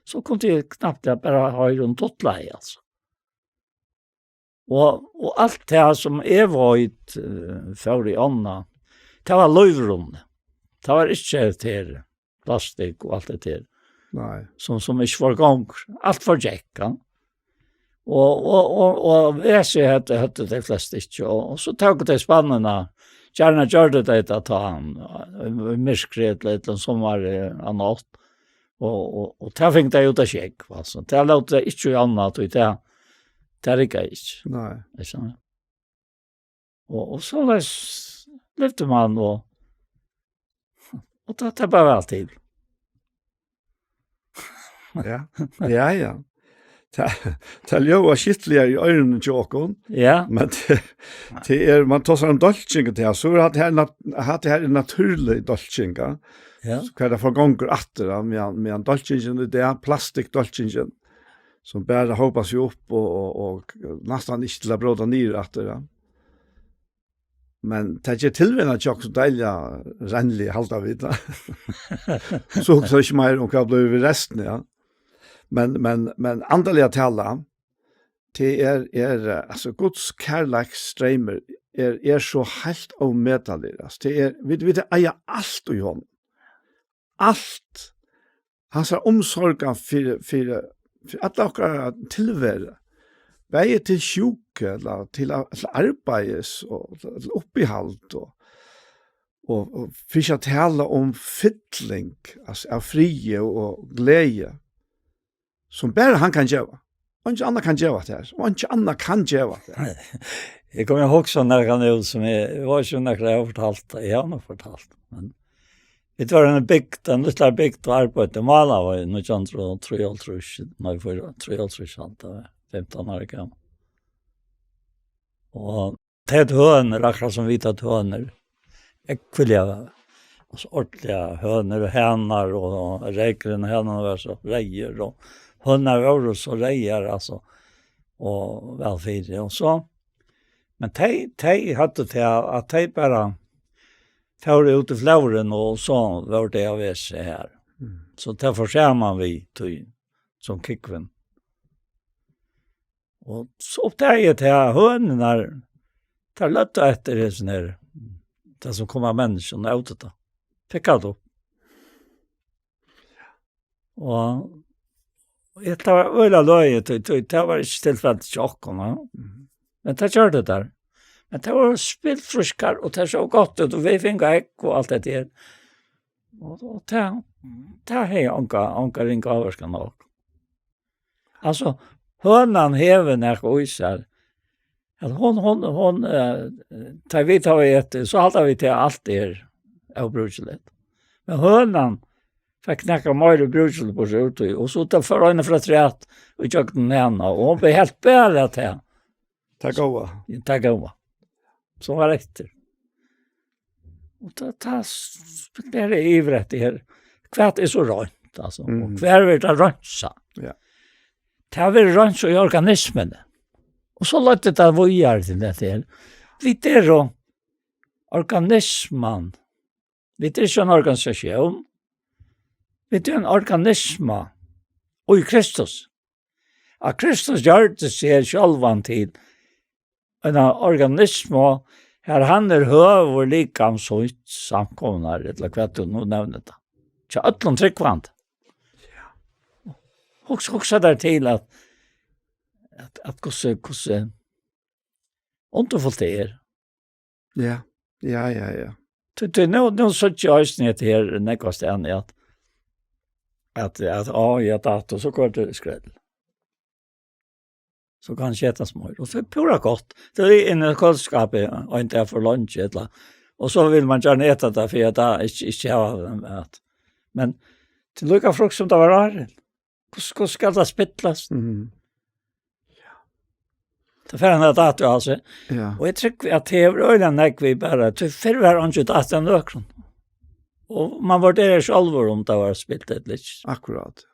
So kundi eg knappliga bara hoyra, hon tutlaði, altso. Og, og alt tað, sum eg veit, eh, fór í ánna, tað var lívrunnið. Tað var ikki hetta her, plastikk og alt hetta her. Nei. Sum, sum ikki forgongur. Alt forgekk, ja. Og, og, og, og vesi høvdu, høvdu tey flestu ikki. Og, og so tóku tey spannina, gjarna gjørdu tey tað tá, í, í myrkri ella, ella summarið á nátt. Og, og, og tað fingu tey út á sjógv, altso. Tað lótu tey ikki í ánna, tí tað, tað riggaði ikki. Nei. Ikki sant? Og, og soleiðis livdi man, og, og tað, tað bar væl til. Ja, ja, ja. Tað, tað ljóðar skiftiliga í oyrunum hjá okkum. Ja. Men tað, tað er, man tosar um dálking, og tað, so er hatta her nat-, hatta her er natúrlig dálking, ja. Ja. Hvar tað forgongur aftur, ja, meðan, meðan dálkingin í dag, plastikkdálkingin, sum bara hópar seg upp og, og, og næstan ikki til at bróta niður aftur, ja. Men tað ger tilveruna hjá okkum so deiliga renlig, halda vit, ja. So hugsa eg ikki meir um, hvat blívur við restina, ja. Men, men, men andaliga talað, tað er, er, eh, altso, Guds kærleiksstreymur er, er so heilt ómetaligur. Altso, tað er, vit, vit eiga alt í honum. Alt. Hansara umsorgan fyri, fyri, fyri alla okkara tilveru. Bæði til sjúku, ella til a-, til arbeiðis og til uppihald og, og, og fyri ikki at tala um fylling, altso, av friði og gleði, sum bara hann kann geva. Eingin annar kann geva tað her, og eingin annar kann geva tað her. Eg kom at hugsa um nakað nú, sum eg, eg veit ikki, um nakar hevur fortalt tað. Eg havi nokk fortalt, men vit vóru í eini bygd, eini lítlari bygd, og arbeiddi, málaði í nítjan hundrað og trýoghálvtrýss, nei, fýra, trýoghálvtrýss, alt tað, fimtan ára gamal. Og tey høvdu hønur, akkurát sum vit høvdu hønur. Ógvuliga, altso, ordiliga hønur og hanar, og reyðgrísir, hanarnir vóru so reyðir, og hønurnar vóru so reyðar, altso. og væl fyri, og so. Men tey, tey høvdu tað, at tey bara fóru út í flórin, og so vóru tey av veg her. Mm. So tað fór saman við tí, sum kúgvin. Og so uppdagaði eg tað, at hønurnar, tær løgdu eftir hesum her, tað sum kom av menniskjum, og ótu tað. Pikkaðu tað upp. Og, og eg, tað var øgiliga løgið, tí, tí, tað var ikki tilfeldigt hjá okkum, va? Mhm. Men tað gjørdi tað. Men tað var spilfrískar, og tað sá gott út, og vit fingu egg og alt hetta her. Og, og tað, tað hevði onga, onga ringa ávirkan á okkum. Altso, hønan hevur nakað í sær. At hon, hon, hon, eh, tá vit hava etið, so halda vit, at alt er óbrúkiligt. Men hønan fekk nakað meira brúkiligt burtur úr tí, og so tað fór ein afturat í gjøgnum hana, og hon bleiv heilt bara tað. Tað góða. Tað góða. Sum var eftir. Og tá, tá s-, spekulerar eg yvir hetta her. Hvat er so reint, altso? Og Mm. hvar verður tað reinsað? Ja. Tað verður reinsað í organismuni. Og so leiddi tað víðari til hetta her. Vit eru organisman. Vit eru ikki ein organisatión. Vit eru ein organisma í Kristus. At Kristus gjørdi seg sjálvan til eina organismu, har hann er høvuð likams síns, samkomuna, ella hvat tú nú nevnir tað. Hjá øllum trúgvandi. Hugsa, hugsa tær til, at, at, at hvussu, hvussu undurfult tað er. Ja, ja, ja, ja. Tí, tí nú, nú síggi eg eisini hetta her nógvastaðni, at, at, at, á, ja, dato, so koyr til skrell. So kann ikki etast meir. Og tað er púra gott. Tað er inn í køliskápið, ein dag for leingi, ella, og so vil man gjarna eta tað, fyri at tað ikki, ikki hava tað mat. Men tað er líka frukt sum tað var áðrenn. Hvussu, hvussu skal tað spillast? Mhm. Tað fer hann at dato, altso. Ja. Og eg trúgvi, at tað hevur øgiliga nógv við bara, tí fyrr var eingin dato av nøkrum. Og man vurderar sjálvur, um tað var spilt ella ikki. Akkurát.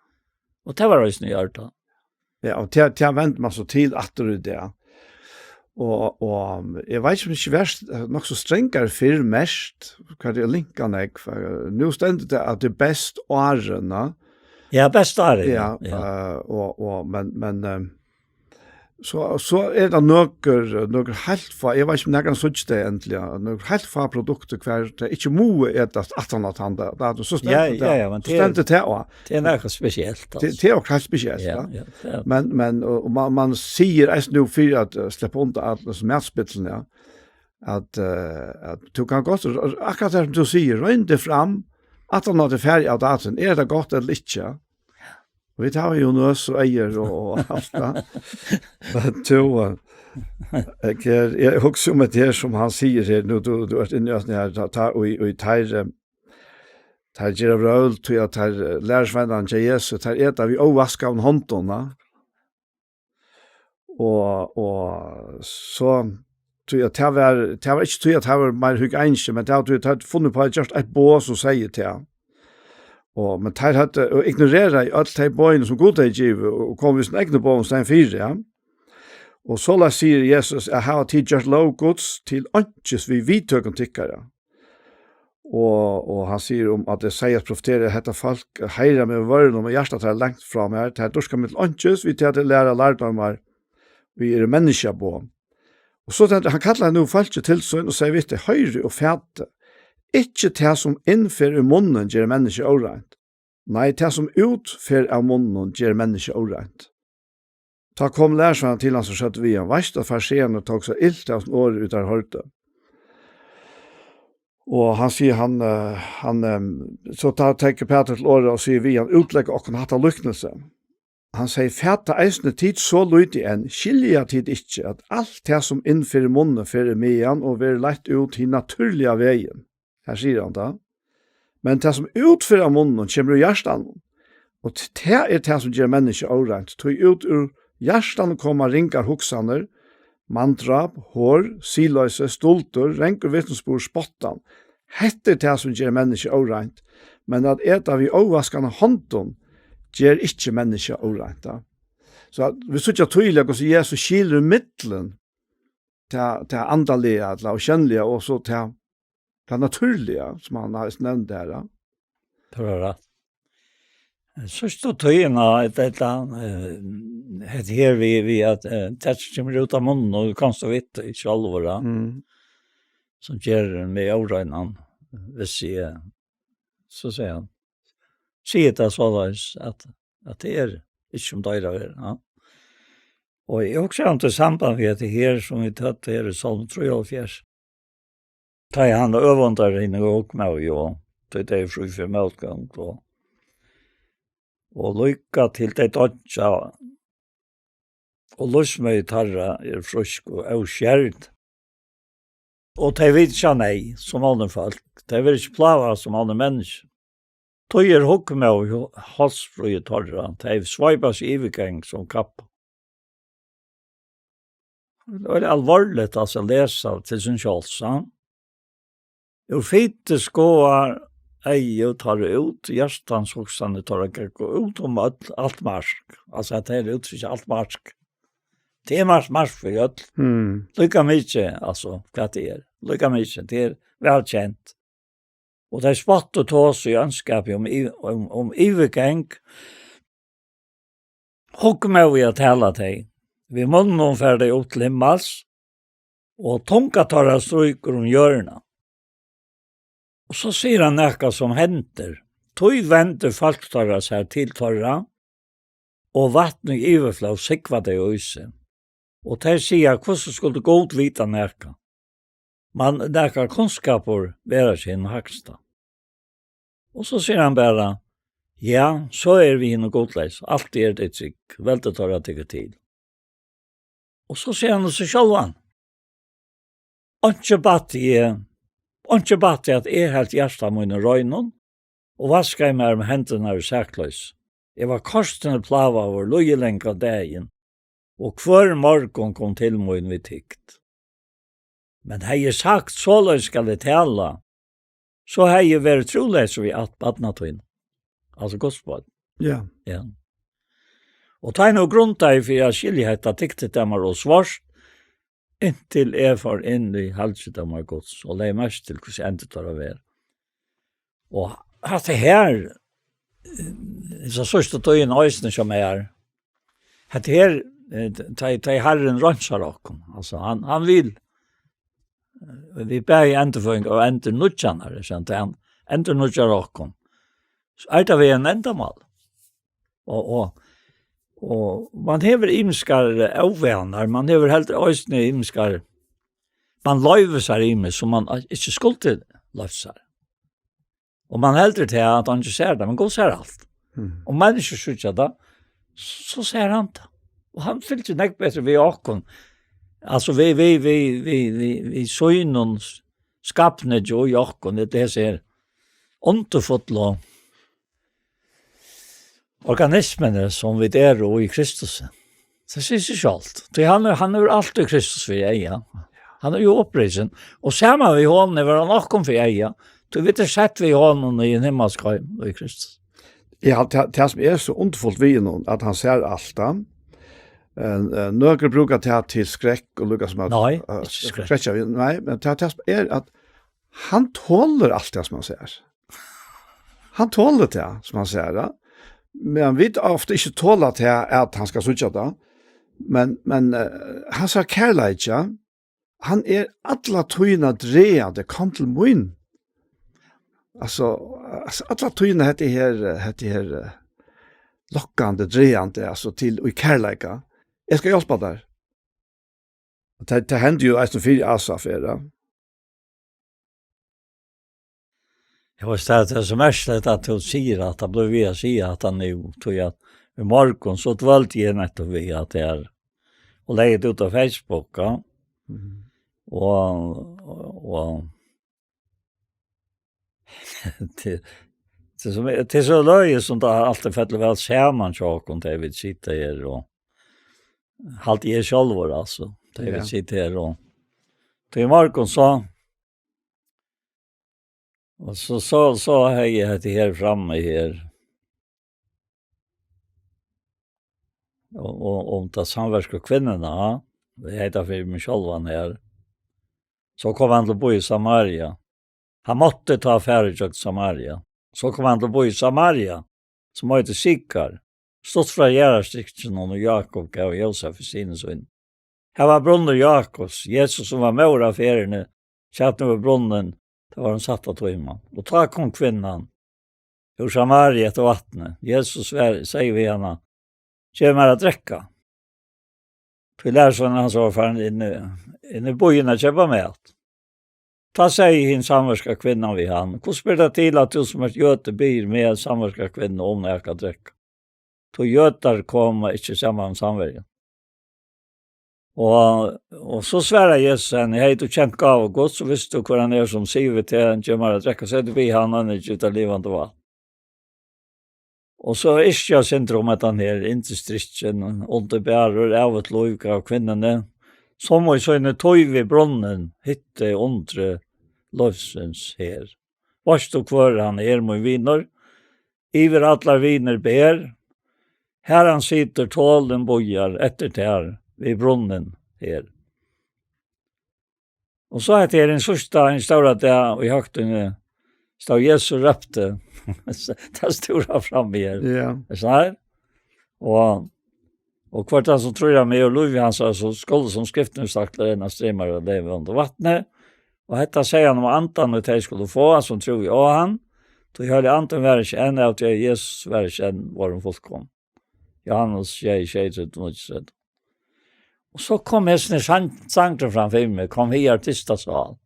Og tað var eisini í ordan. Ja, og tað, tað vendir man so til aftur í dag. Og, og eg veit ikki, um ikki var st-, nokk so strangar fyrr merkt, hvat er linkað nógv, for nú stendur tað, at tað er best árini. Ja, best árini, Ja, ja. eh, og, og, men, men, eh, so, so er tað nøkur, nøkur heilt fá, eg veit ikki, um nakar síggja tað endiliga, nøkur heilt fá produktir hvar tað ikki mugu etast aftan á tann dag, tað er so Ja, stendur ja, tað, ja, men so tað er stendur tað á. Tað er nakað spesielt, Tað, altso. tað er okkurt heilt spesielt, Ja, ja. ja, tað er Men, men, og, og man, man sigur eisini nú fyri at, eh, sleppa undan at, altso, matspillini, ja, at, eh, at tú kann gott, akkurát tað sum tú sigur, royn teg fram, aftan á tað er farið av datoen, er tað gott ella ikki? Og vit hava jú nøs og eygu og, og alt tað. Men tú, eh, eg, eg hugsi um tað her, sum hann sigur her, nú tú, tú ert inni í øllum her, tá, tá, og í, og í tær, eh, Teir gera vrøvl, tí at teir, eh, lærisveinarnir hjá Jesu, teir eta við óvaskaðum hondum, na? Og, og so, tí at tað var, tað var ikki tí at tað var meir hygienisk, men tað var tí at teir funnu upp á at gjørt eitt boð sum segði tað. Og, men teir høvdu, og ignoreraðu øll tey boðini sum Gud hevði givið, og, og komu við sínum egnu boðum staðin fyri, ja. Og soleiðis sigur Jesus, at hava tit gjørt lóg Guds til einkis við viðtøkum tykkara. Og, og hann sigur um at Esaias profeterar, hetta fólk heiðrar meg við vørrunum, men hjartað teirra langt frá mær, teir dýrka meg til einkis, við tí at teir læra lærdómar, ið eru menniskjaboð. Og so stendur, hann kallar nú fólkið til sín og segir við tey, hoyrið og fatið, ikki tað sum inn fer í munnin ger menniskjað óreint, nei, tað sum út fer av munninum ger menniskjað óreint. Tá komu lærisveinarnir til hans og søgdu við hann, veitst at farisearnir tóku sær ilt av tí orði, ið teir hoyrdu. Og hann sigur, hann, eh, hann, eh, so tá tekur Pætur til orða og sigur við hann, útlegg okkum hatta líknilsi. Hann segði, fata eisini tit so lítið enn, skilja tit ikki, at alt tað sum inn fer í munnin fer í magan og verður leitt út hin natúrliga vegin? Her sigur hann tað. Men tað sum út fer av munninum kemur úr hjartanum. Og t-, tað er tað sum ger menniskjað óreint. Tí út úr hjartanum koma ringar hugsanir, manndráp, hor, siðloysi, stuldur, rangur vitnisburður, spottan. Hetta er tað sum ger menniskjað óreint. Men at eta við óvaskaðum hondum ger ikki menniskjað óreint, tá. So at vit síggja týðiliga, hvussu Jesus skilur í millum tað, tað andaliga, ella ókenniliga, og so tað, tað natúrliga, sum hann eisini nevndi her, ja. Tað var rætt. Síðstu tíðina, hetta, eh, hetta her við, við at, eh, tað sum kemur út av munninum, og kanst tú vita ikki sjálvur, ja. Mm. Sum ger meg óreinan, hvis eg, so sigur hann, sigur tað soleiðis, at, at tað er ikki sum tað eigur at vera, ja. Og eg hugsi um tað í samband við hetta her, sum vit høvdu her í Sálm trýoghálvfjerðs. Tá ið hann øvundar hini hugmóðu, og tí tey eru frí fyri mótgongd, og, og líka til tey doyggja, og lívsmegi teirra er frísk og óskerd. Og tey vita ikki av neyð, sum onnur fólk. Tey verða ikki plágað, sum onnur menniskju. Tí er hugmóð hálsfríði teirra, tey sveipa seg í yvirgang sum kappa. Tað er alvorligt, altso, at lesa til sín sjálvs, ja. Úr fiti skoðar eygu teirra út, hjartans hugsanir teirra ganga út um øll, alt mark. Altso, at tað er úttrykk alt mark. Tað er mark, mark fyri øll. Mm. Líka mikið, altso, hvat tað er. Líka mikið, tað er væl kent. Og tey spotta og tosa í óndskapi um yv-, um, um yvirgang. Hugmóðiga tala tey. Við munninum fara tey upp til himmals, og tunga teirra strýkur um jørðina. Og so sigur hann nakað sum hendir. Tí vendir fólk teirra sær til teirra, og vatn í yvirflóð súgva tey í seg. Og tey siga: Hvussu skuldi Gud vita nakað? Man nakar kunnskapur vera hjá hinum hægsta. Og so sigur hann bara: Ja, so er við hinum gudleys, altíð eru tey trygg, veldi teirra tekur til. Og so sigur hann seg sjálvan: Einki bætti eg, einki bætti, at eg helt hjarta mínum reinum, og vaskaði mær um hendurnar í sakloysi. Eg var kortini plágaður líðilangan dagin, og hvør morgun kom til mín við tygd. Men hevði eg sagt: Soleiðis skal eg tala, so hevði eg verið trúleysur við at barna tín. Altso Guds barn. Ja. Ja. Og tá eg nú grundaði fyri at skilja hetta, tykti tað mær ov svárt, inntil eg fór inn í halgidómar Guds og legði merki til, hvussu endi teirra var. Og hatta her, eh, so síðstu tíðin eisini, sum er, hatta her, eh, tá, tá Harrin reinsar okkum, altso, hann, hann vil, eh, vit bæði endurføðing og endurnýggjan, er sant? Hann endurnýggjar okkum. So er tað við ein endamál. Og, og, og man hevur ymiskar, eh, óvanar, man hevur heldur eisini ymiskar, man loyvir sær ymiskt, sum man ikki skuldi loyvt sær. Og man heldur til at hann ikki sær tað, men Gud sær alt. Mm. Og menniskjur síggja tað, so sær hann tað. Og hann fylgir nógv betri við okkum. Altso, við, við, við, við, við, við sínum skapningi og í okkum, tað er hesi her undurfullu organismini, sum vit eru í Kristus. Tað sigur seg sjálvt. Tí hann er, hann hevur alt í Kristus fyri eyga. Hann er jú upprisin. Og saman við honum hevur hann okkum fyri eyga. Tí vit eru sett við honum í ein himmalsk heim í Kristus. Ja, tað, tað sum er so undurfult við honum, at hann sær alt, ja. Eh, eh, nøkur brúka tað til skrekk og líka sum at, nei, eh, ikki skrekk. Skrekka við, nei, men tað, tað sum er at hann tolir alt tað sum hann sær. Hann tolir tað, sum hann sær, ja. Men vit ofta ikki tola tað, at hann skal síggja tað. Men, men, eh, hansara kærleiki, hann er alla tíðina dragandi, kom til mín. Altso, altso, alla tíðina hetta her, hetta her, eh, lokkandi, dragandi, altso, til í kærleika. Eg skal hjálpa tær. Og tað, tað hendi jú eisini fyri Asaf, er tað? Eg veist, tað er so merkiligt at tú sigur at tað blívur við at siga at hann nú, tí at í morgun so dvøldi eg nettupp við at tað er, og legði tað út á Facebook, ja. Mhm. Og, og, og til, til sum, til so løgið sum tað altíð fellur væl saman hjá okkum, tá vit sita her og haldi eg sjálvur, altso, tá vit, ja, sita her og til morgun so, og so, so, so hevði eg hetta her frammi her. Og, og, og ta samverska kvinnuna, det heter for meg sjálvan her. Så kom hann til bý í Samaria. Hann mátti ta fara gjøgnum Samaria. So kom hann til bý í Samaria, sum eitur Sykar, stutt frá jarðarstykkinum, og Jákup gav Jósef í sinu sín. Her var brunnur Jákups. Jesus, sum var móður á ferðini, sat nú við brunnin, tað var hon satt á tíma. Og tá kom kvinnan úr Samaria eftir vatni. Jesus var, segði við hana: Gev mær at drekka. Tí lærisveinarnir hans vóru farnir inn í, inn í býin at keypa mat. Tá segði hin samverska kvinnan við hann: Hvussu ber tað til, at tú, sum ert jødi, biður meg, samverska kvinnu, um nakað at drekka? Tí jødar koma ikki saman við samverjandi. Og, og so svaraði Jesus henni: Hevði tú kent gávu Guds, so visti tú, hvør hann er, sum sigur við teg: Gev mær at drekka, so hevði tú biðið hann, og hann hevði givið tær livandi vatn. Og so yrkja eitt sindur um hetta her, yndisdrykkin, undirbara, ævigt lív gav kvinnuni, sum í síni tíð við brunnin hitti undrið lívsins her. Veitst tú, hvør hann er, mín vinur? Yvir allar vinir ber, har hann situr, tolin bíðar eftir tær við brunnin her. Og so hetta er ein síðsta, ein stóra dag í høgtíðini, stóð Jesus og rópti. Tað stóra frammi her. Ja. Er sånn her. Og, og hvør tann sum trýr á meg og lív hansara, so skulu, sum skriftin hevur sagt, renna streymar av livandi vatni. Og hetta segði hann um andan, og tey skulu fáa, sum trúðu á hann. Tí heilagi andin var ikki enn av, tí at Jesus var ikki enn vorðin fullkomin. Jóhannes sjey, sjey, trettan og trettan. Og so kom hesin her sang-, sangurin fram fyri meg: Kom higar, tysta sál,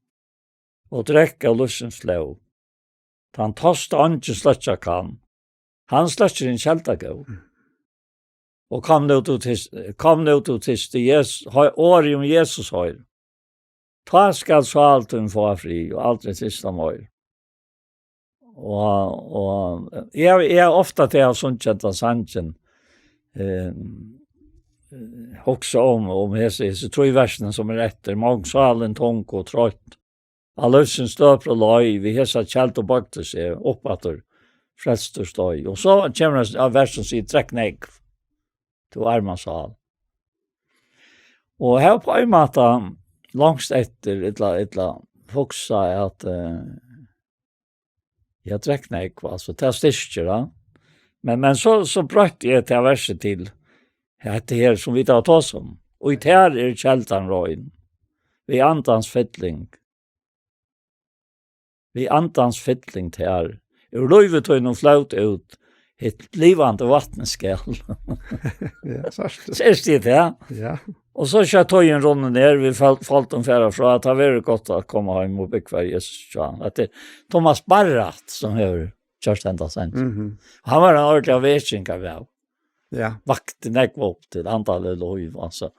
og drekk av lívsins flóð. Tann tosta eingin sløkkja kann, hann sløkkir hin kelda góð. Og kom nú, tú tyst-, kom nú, tú tysti, Jesus, hoy-, orðið um Jesus hoyr. Tá skal sál tín fáa frið og aldri tysta meir. Og, og eg, eg havi ofta, tá eg havi sungið hendan sangin, eh, hugsað um, um hesi, hesi trý versini sum eru eftir: Mong sálin tung og troytt, á lívsins døpru leið, við hesa keldu boygdi seg, upp aftur frelstur steig. Og so kemur eitt vers sum sigur: Drekk nógv, tú arma sál. Og eg havi á ein máta longst eftir, ella, ella hugsað at, eh, eg drekk nógv, altso, tað styrkir, ja. Men, men so, so broytti eg tað versið til hetta her, sum vit hava tosað um: Og í tær er keldan rein, við andans fylling, við andans fylling tær, úr lívi tínum flót út, hitt livandi vatnið skal. Ja, sært. Sært er tað. Ja. Og so skjótt tíðin runnin er, vit fol-, fólk fara frá, at tað verður gott at koma heim og búgva í Jesus hjá. At tað er Thomas Barratt, sum hevur gjørt henda sending. Mhm. Hann var ein ordiligur vekjaravinur. Ja. Vakti nógv upp til andaligt lív, altso.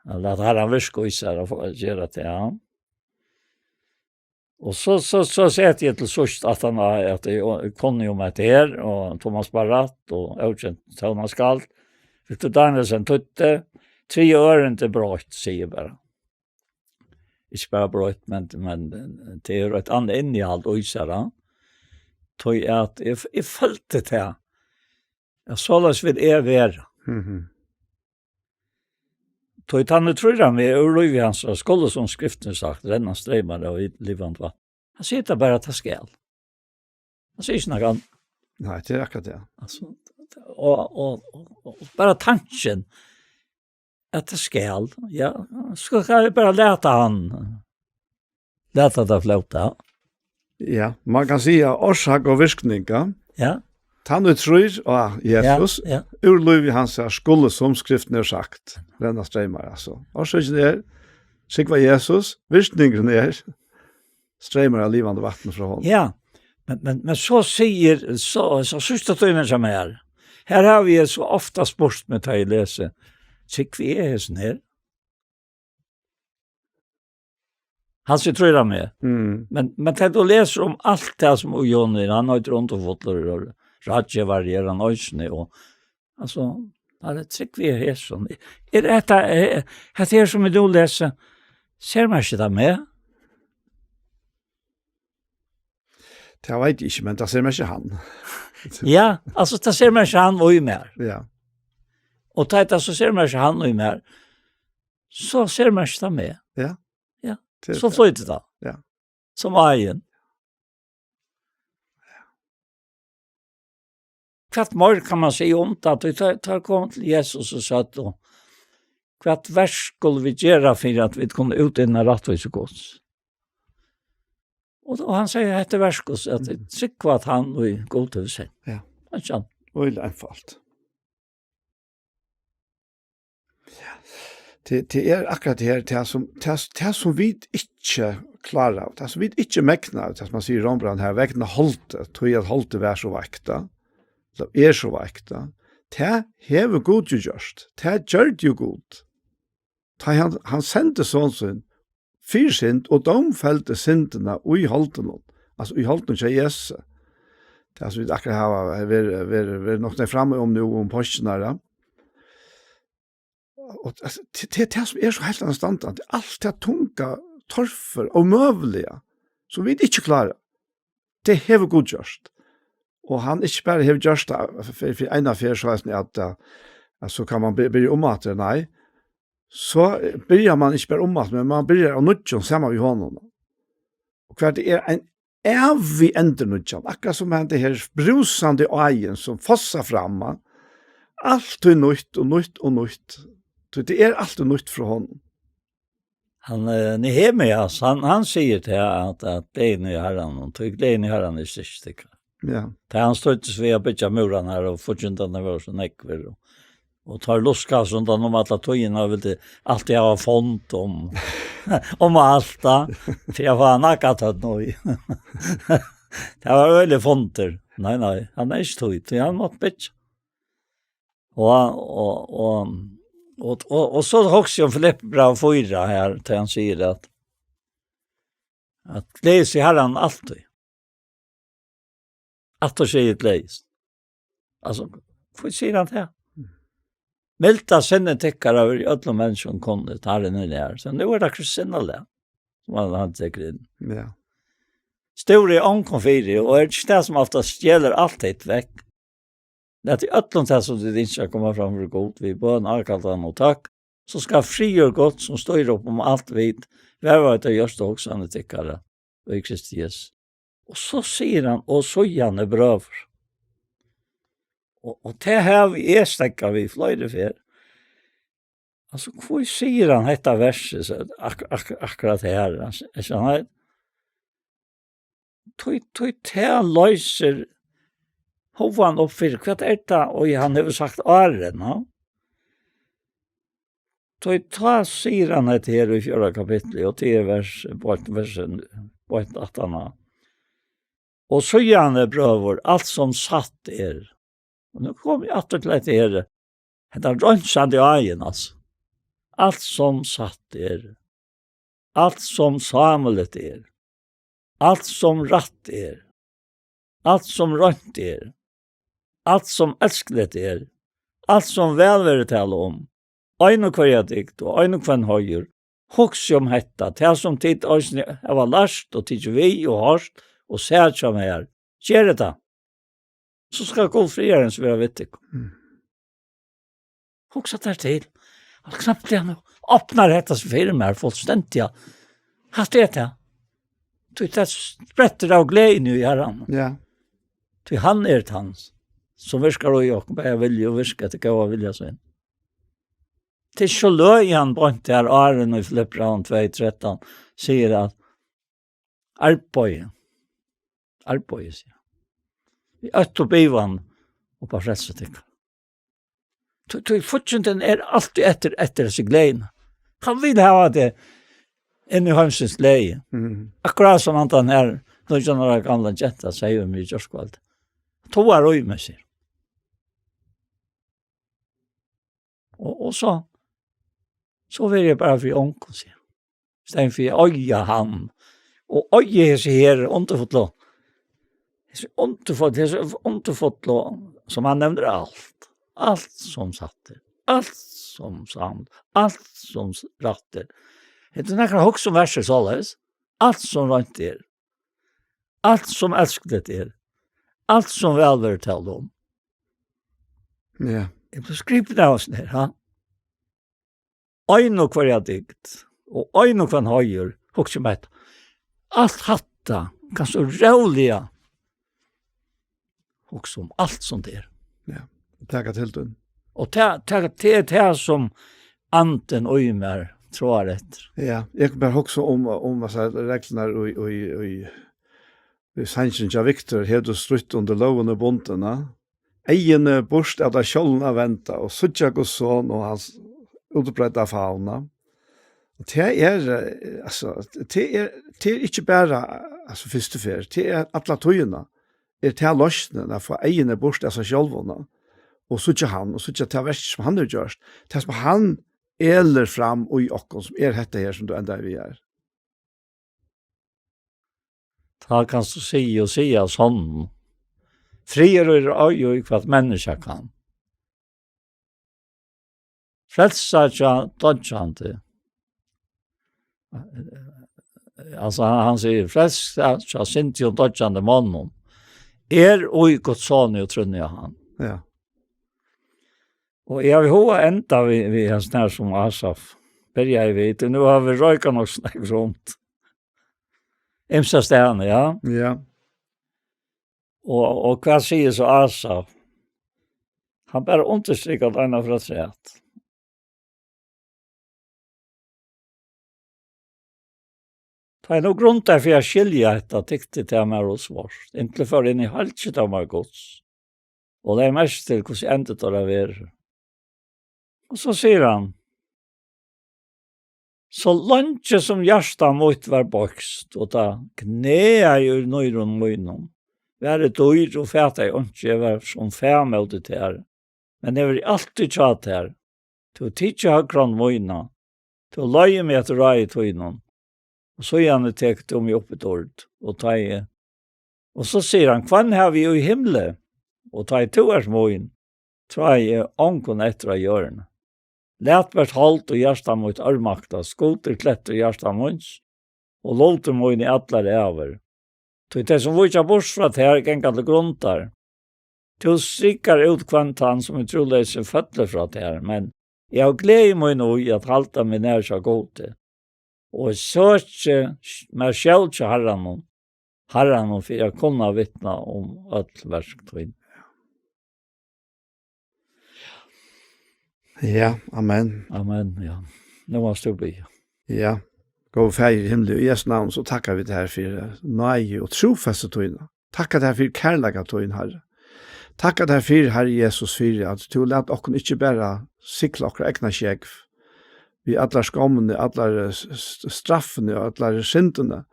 Hann læt Harran virka í sær og fá-, gera tað, ja. Og so, so, so seti eg til síðst at hann, at eg, eg kunni um hetta her, og Thomas Barratt, og ókent tónaskáld, Victor Danielsen týddi, triðja ørindi broytt, sigi eg bara. Ikki bara broytt, men, men tað er eitt annað innihald í sær, ja. Tí at eg, eg følti tað, at soleiðis vil eg vera. Mhm. Tí tann ið trýr á meg, úr lívi hansara skulu, sum skriftin hevur sagt, renna streymar av livandi vatni. Hann sigur tað bara, at tað skal. Hann sigur ikki nakað annað. Nei, tað er akkurát tað. Altso, og, og, og, og bara tankin, at tað skal, ja, so skal eg bara lata hann, lata tað flóta. Ja, man kann siga orsøk og virkning, ja. Ja. Tann ið trýr á Jesus, ja, ja, úr lívi hansara skulu, sum skriftin hevur sagt, renna streymar, altso. Orsøkin er, trúgva Jesus, virkningurin er, streymar av livandi vatni frá honum. Ja, men, men, men so sigur, so, so síðsta tíðin hjá mær, her havi eg so ofta spurt meg, tá eg lesi, trúgvi eg hesum her? Hann sigur, trýr á meg. Mm. Men, men tá tú lesur um alt tað sum Jon er, hann eitur Undurfullur, og ráðgevari er hann eisini, og, altso, ja, tað trúgvi eg hesum. Er hetta, er, hetta her sum eg nú lesi, sermerkir tað meg? Tað veit eg ikki, men tað sermerkir hann. Ja, altso, tað sermerkir hann og í mær. Ja. Og tá tað so sermerkir hann í mær, so sermerkir tað meg. Ja. Ja. Tað er So tað. Flytur tað. Ja. Sum áin. Hvat meir kann man siga um tað? Tí tá, tá kom til Jesus og søgdu, hvat verk skulu vit gera fyri at vit kunnu útinna rættvísi Guds? Og, og hann sigur, hetta er verk Guds, at vit trúgva at hann og Gud hevur sent. Ja. Hann kjenn. Øgiliga einfalt. Tað, tað er akkurát tað her, tað sum, tað, tað sum vit ikki klára, tað sum vit ikki megna, tað sum man sigur í Rómbrævinum her, vegna holdið, tí at holdið var so veikt, tá, tað er so veikt, tá, tað hevur Gud jú gjørt, tað gjørdi jú Gud. Tá hann, hann sendi son sín, fyri synd og dómfeldi syndina í holdinum, altso í holdinum hjá Jesusi. Tað sum vit akkurát hava verið, verið, verið nokk nógv frammi um nú um páskirnar, ja. Og, altso, tað, tað, tað sum er so heilt annað standandi, alt tað tunga, torføra, ómøguliga, sum vit ikki klára, tað hevur Gud gjørt. Og hann ikki bara hevur gjørt tað fyri, fyri eina ferð, so at, at, at so kann man by-, byrja umaftur, nei. So, eh, byrjar man ikki bara umaftur, men man byrjar av nýggjum saman við honum. Og hvat tað er ein ævig endurnýggjan, akkurát sum henda her brúsandi áin, sum fossar fram, altíð nýtt og nýtt og nýtt. Tí tað er altíð nýtt frá honum. Hann, eh, Nehemias, hann, hann sigur til at, at gleðin í Harranum, tí gleðin í Harranum er styrkt tykkara. Ja. Tá hann stríddist við at byggja múrarnar og fíggindarnir vóru so nógvir og, og teir luskaðu seg undan um alla tíðina og vildu altíð hava fund um, um alt tað, fyri at fáa nakað tøtt nú í. Tað var øgiliga fundur. Nei, nei, hann er ikki tíð, tí hann mátti byggja. Og, og, og, og, og, og so hugsi eg um Filippibræv fýra her, tá hann sigur at, at gleðist í Harranum altíð. Aftur sigi eg gleðist. Altso, hví sigur hann tað? Milda sinni tykkara veri øllum menniskjum kunnigt, Harrin er nær. So nú er tað Kristi sinnalag, sum hann, hann tekur inn. Ja. Stúrið ongum fyri, og er ikki tað, sum ofta stjelur alt hitt vekk. Latið í øllum tað, sum tit ynskja, koma fram fyri Gud við bøn, ákallan og tøkk, so skal friður Guds, sum stýrir upp um alt vit, varðveita hjørtu og hugsanir tykkara í Kristi Jesusi. Og so sigur hann, og síðani brøður. Og, og tað havi eg steðgað við fleiri ferð. Altso, hví sigur hann hetta versið, so ak-, ak-, akkurát her? Hann s-, hann er, tí, tí tað loysir hugan upp fyri, hvat er tað, og hann hevur sagt áðrenn, no? Tí tá sigur hann hetta her í fjórða kapitli, og tað er vers, beint vers, beint aftan á. Og síðani, brøður, alt sum satt er. Og nú komi eg aftur til hetta her. Hetta reinsandi áin, altso. Alt sum satt er. Alt sum sámiligt er. Alt sum rætt er. Alt sum reint er. Alt sum elskuligt er. Alt sum væl verður talað um. Ein og hvørja dygd og ein og hvønn heiður. Hugsið um hetta, tað sum tit eisini hava lært og tikið við og hoyrt og sæð hjá mær. Gerið tað. So skal Gud friðarins vera við tykkum. Mm. Hugsa tær til. Hann knappliga nú opnar hetta seg fyri mær fullstendiga. Hatta er tað. Tí tað sprettur av gleðini í Harranum. Ja. Tí hann er tann, sum virkar í okkum, bæði vilja og virka eftir góða vilja sín. Tað er so løgið hann beint har áðrenn í Filippibrævinum tvey trettan sigur at arbeiði, arbeiði, sigur hann. Við ótta og bivan upp á frelsu tykkara. Tí, tí fíggindin er altíð eftir, eftir hesi gleðina. Hann vil hava teg inn í heimsins gleði. Mhm. Akkurát sum hann, tann her nítjan ára gamla genta, segði við meg í gjárkvøldið. Togar í meg, sigur. Og, og so, so verði eg bara fyri ongum, sigur hann. Í staðin fyri at eiga hann. Og eiga hesi her undurfullu, hesi undurfullu, hesi undurfullu, sum hann nevnir alt. Alt sum satt er. Alt sum satt. Alt sum s-, rætt er. Hetta er nakrar hugsa um versið soleiðis. Alt sum reint er. Alt sum elskuligt er. Alt sum væl verður talað um. Ja. Eg bleiv gripin av hasum her, ha? Ein og hvørja dygd, og ein og hvønn heiður, hugsa um hetta. Alt hatta, kanst tú róliga hugsa um alt sum tað er. Ja, taka til tín. Og ta, ta, tað er tað sum andin í mær tráar eftir. Ja, eg kann bara hugsa um, um, altso, reglurnar í, í, í, í sanginum hjá Viktor, "Hevur tú strítt undir lógini bundin", ja? "Eyguni burt av tær sjálvum at venda, og síggja Guds son og hans útbreidda favn." Og tað er, eh, altso, tað er, tað er ikki bara, altso, fyrstu ferð, tað er alla tíðina, er tað loysnin at fáa eyguni burt av sær sjálvum, og síggja hann, og síggja tað verk sum hann hevur gjørt, tað sum hann elur fram í okkum, sum er hetta her, sum tú endaði við her. Tá kanst tú siga og siga sannum. Friður er ei, í hvat menniskja kann. Frelsa hjá doyggjandi. Altso, hann, hann sigur, "Frelsa hjá syndigum doyggjandi monnum er í Guds soni og trúnni á hann." Ja. Og eg havi hug at enda við, við hesum her sum Asaf byrjaði við, tí nú hava vit roykað nokk so nógv rundt. Ymsa staðni, ja. Ja. Og, og hvat sigur so Asaf? Hann bara undirstrikar eina afturat. Tá eg nú grundaði fyri at skilja hetta, tykti tað mær ov svárt, inntil eg fór inn í halgidómar Guds, og legði merki til, hvussu endi teirra verður. Og so sigur hann, "So leingi sum hjarta mítt var beiskt, og tá knaði í nýrum mínum, var eg dýr og fataði einki, eg var sum fað móti tær, men eg var altíð hjá tær. Tú hevur tikið høgra hond mína, tú leiðir meg eftir ráði tínum, og síðani tekur tú meg upp í dýrd, og tá eg," og so sigur hann, "Hvønn havi eg í himli, og tá ið tú ert mín, tráði eg ongum eftir á jørðini. Lat bert hold og hjarta mítt ørmaktast, Gud er klettur hjarta míns, og lutur mín í allar ævir. Tí tey, sum víkja burtur frá tær, ganga til grundar. Tú strikar út hvønn tann, sum í trúleysi fellur frá tær, men eg havi gleði mína í at halda meg nær hjá Gudi, og eg søki mær skjól hjá Harranum, Harranum fyri at kunna vitna um øll verk tíni." Ja, amen. Amen, ja. Nú mást tú biðja. Ja, góði Faðir í himli, í Jesu navn, so takka vit tær fyri náði og trúføstu tína. Takka tær fyri kærleika tín, Harri. Takka tær fyri, Harri Jesus, fyri at tú læt okkum ikki bara sigla okkara egna sjógv við allar skommini, allar, eh, s-, s-, straffini og allar syndini,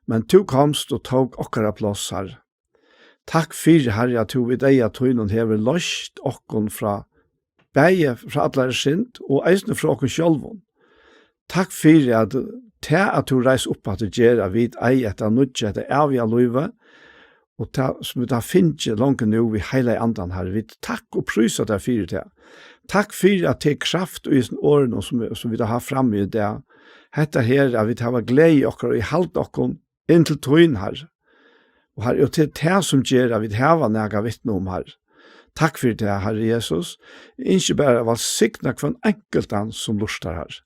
men tú komst og tók okkara pláss, Harri. Takk fyri, Harri, at tú við deyða tínum hevur loyst okkum frá, bæði frá allari synd og eisini frá okkum sjálvum. Takk fyri at tað, at tú reis upp aftur, ger at vit eiga hetta nýggja, hetta æviga lívið, og tað, sum vit hava fingið longu nú við Heilaga Andan, Harri. Vit takka og prísa tær fyri tað. Takk fyri at tað er kraft í hesum orðum, sum, sum vit hava havt frammi í dag. Hetta her, at vit hava gleði í okkara og í halda okkum inn til tín, Harri. Og Harri, og til tað sum ger at vit hava nakað at vitna um, Harri. Takk fyri tað, Harri Jesus. Eg ynski bara at vælsigna hvønn einkultan sum lurtar, Harri.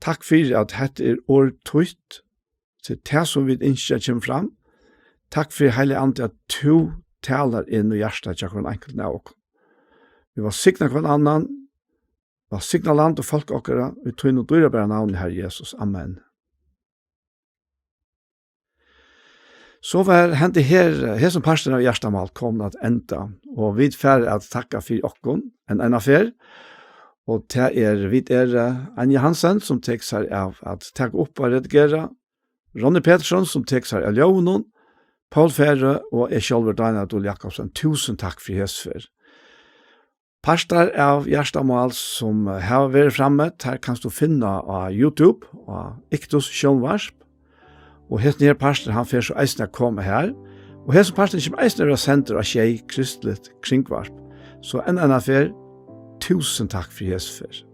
Takk fyri at hetta er orð títt, til tað sum vit ynskja kemur fram. Takk fyri, Heilagi Andi, at tú talar inn í hjartað hjá hvønn einkultan av okkum. Vit vælsigna hvønn annan, vælsigna land og fólk okkara, í tínum dýrabara navni, Harri Jesus. Amen. So var hendi her, hesin parturin av Hjartamál komin at enda, og vit fara at takka fyri okkum enn eina ferð, og tað er, vit er, eh, Anja Hansen, sum tekur sær av at taka upp og redigera, Ronny Petersson, sum tekur sær av ljóðinum, Poul Færø og eg sjálvur, Daniel Dul Jakobsen. Túsund takk fyri hesa ferð. Partar av Hjartamál sum, eh, hava verið frammi, tær kanst tú finna á YouTube, á Iktus sjónvarp. Og hesin her partur, hann fer so eisini at koma her. Og hesin partur kemur eisini at vera sendur á Sjey, kristligt kringvarp. So enn eina ferð, túsund takk fyri hesa ferð.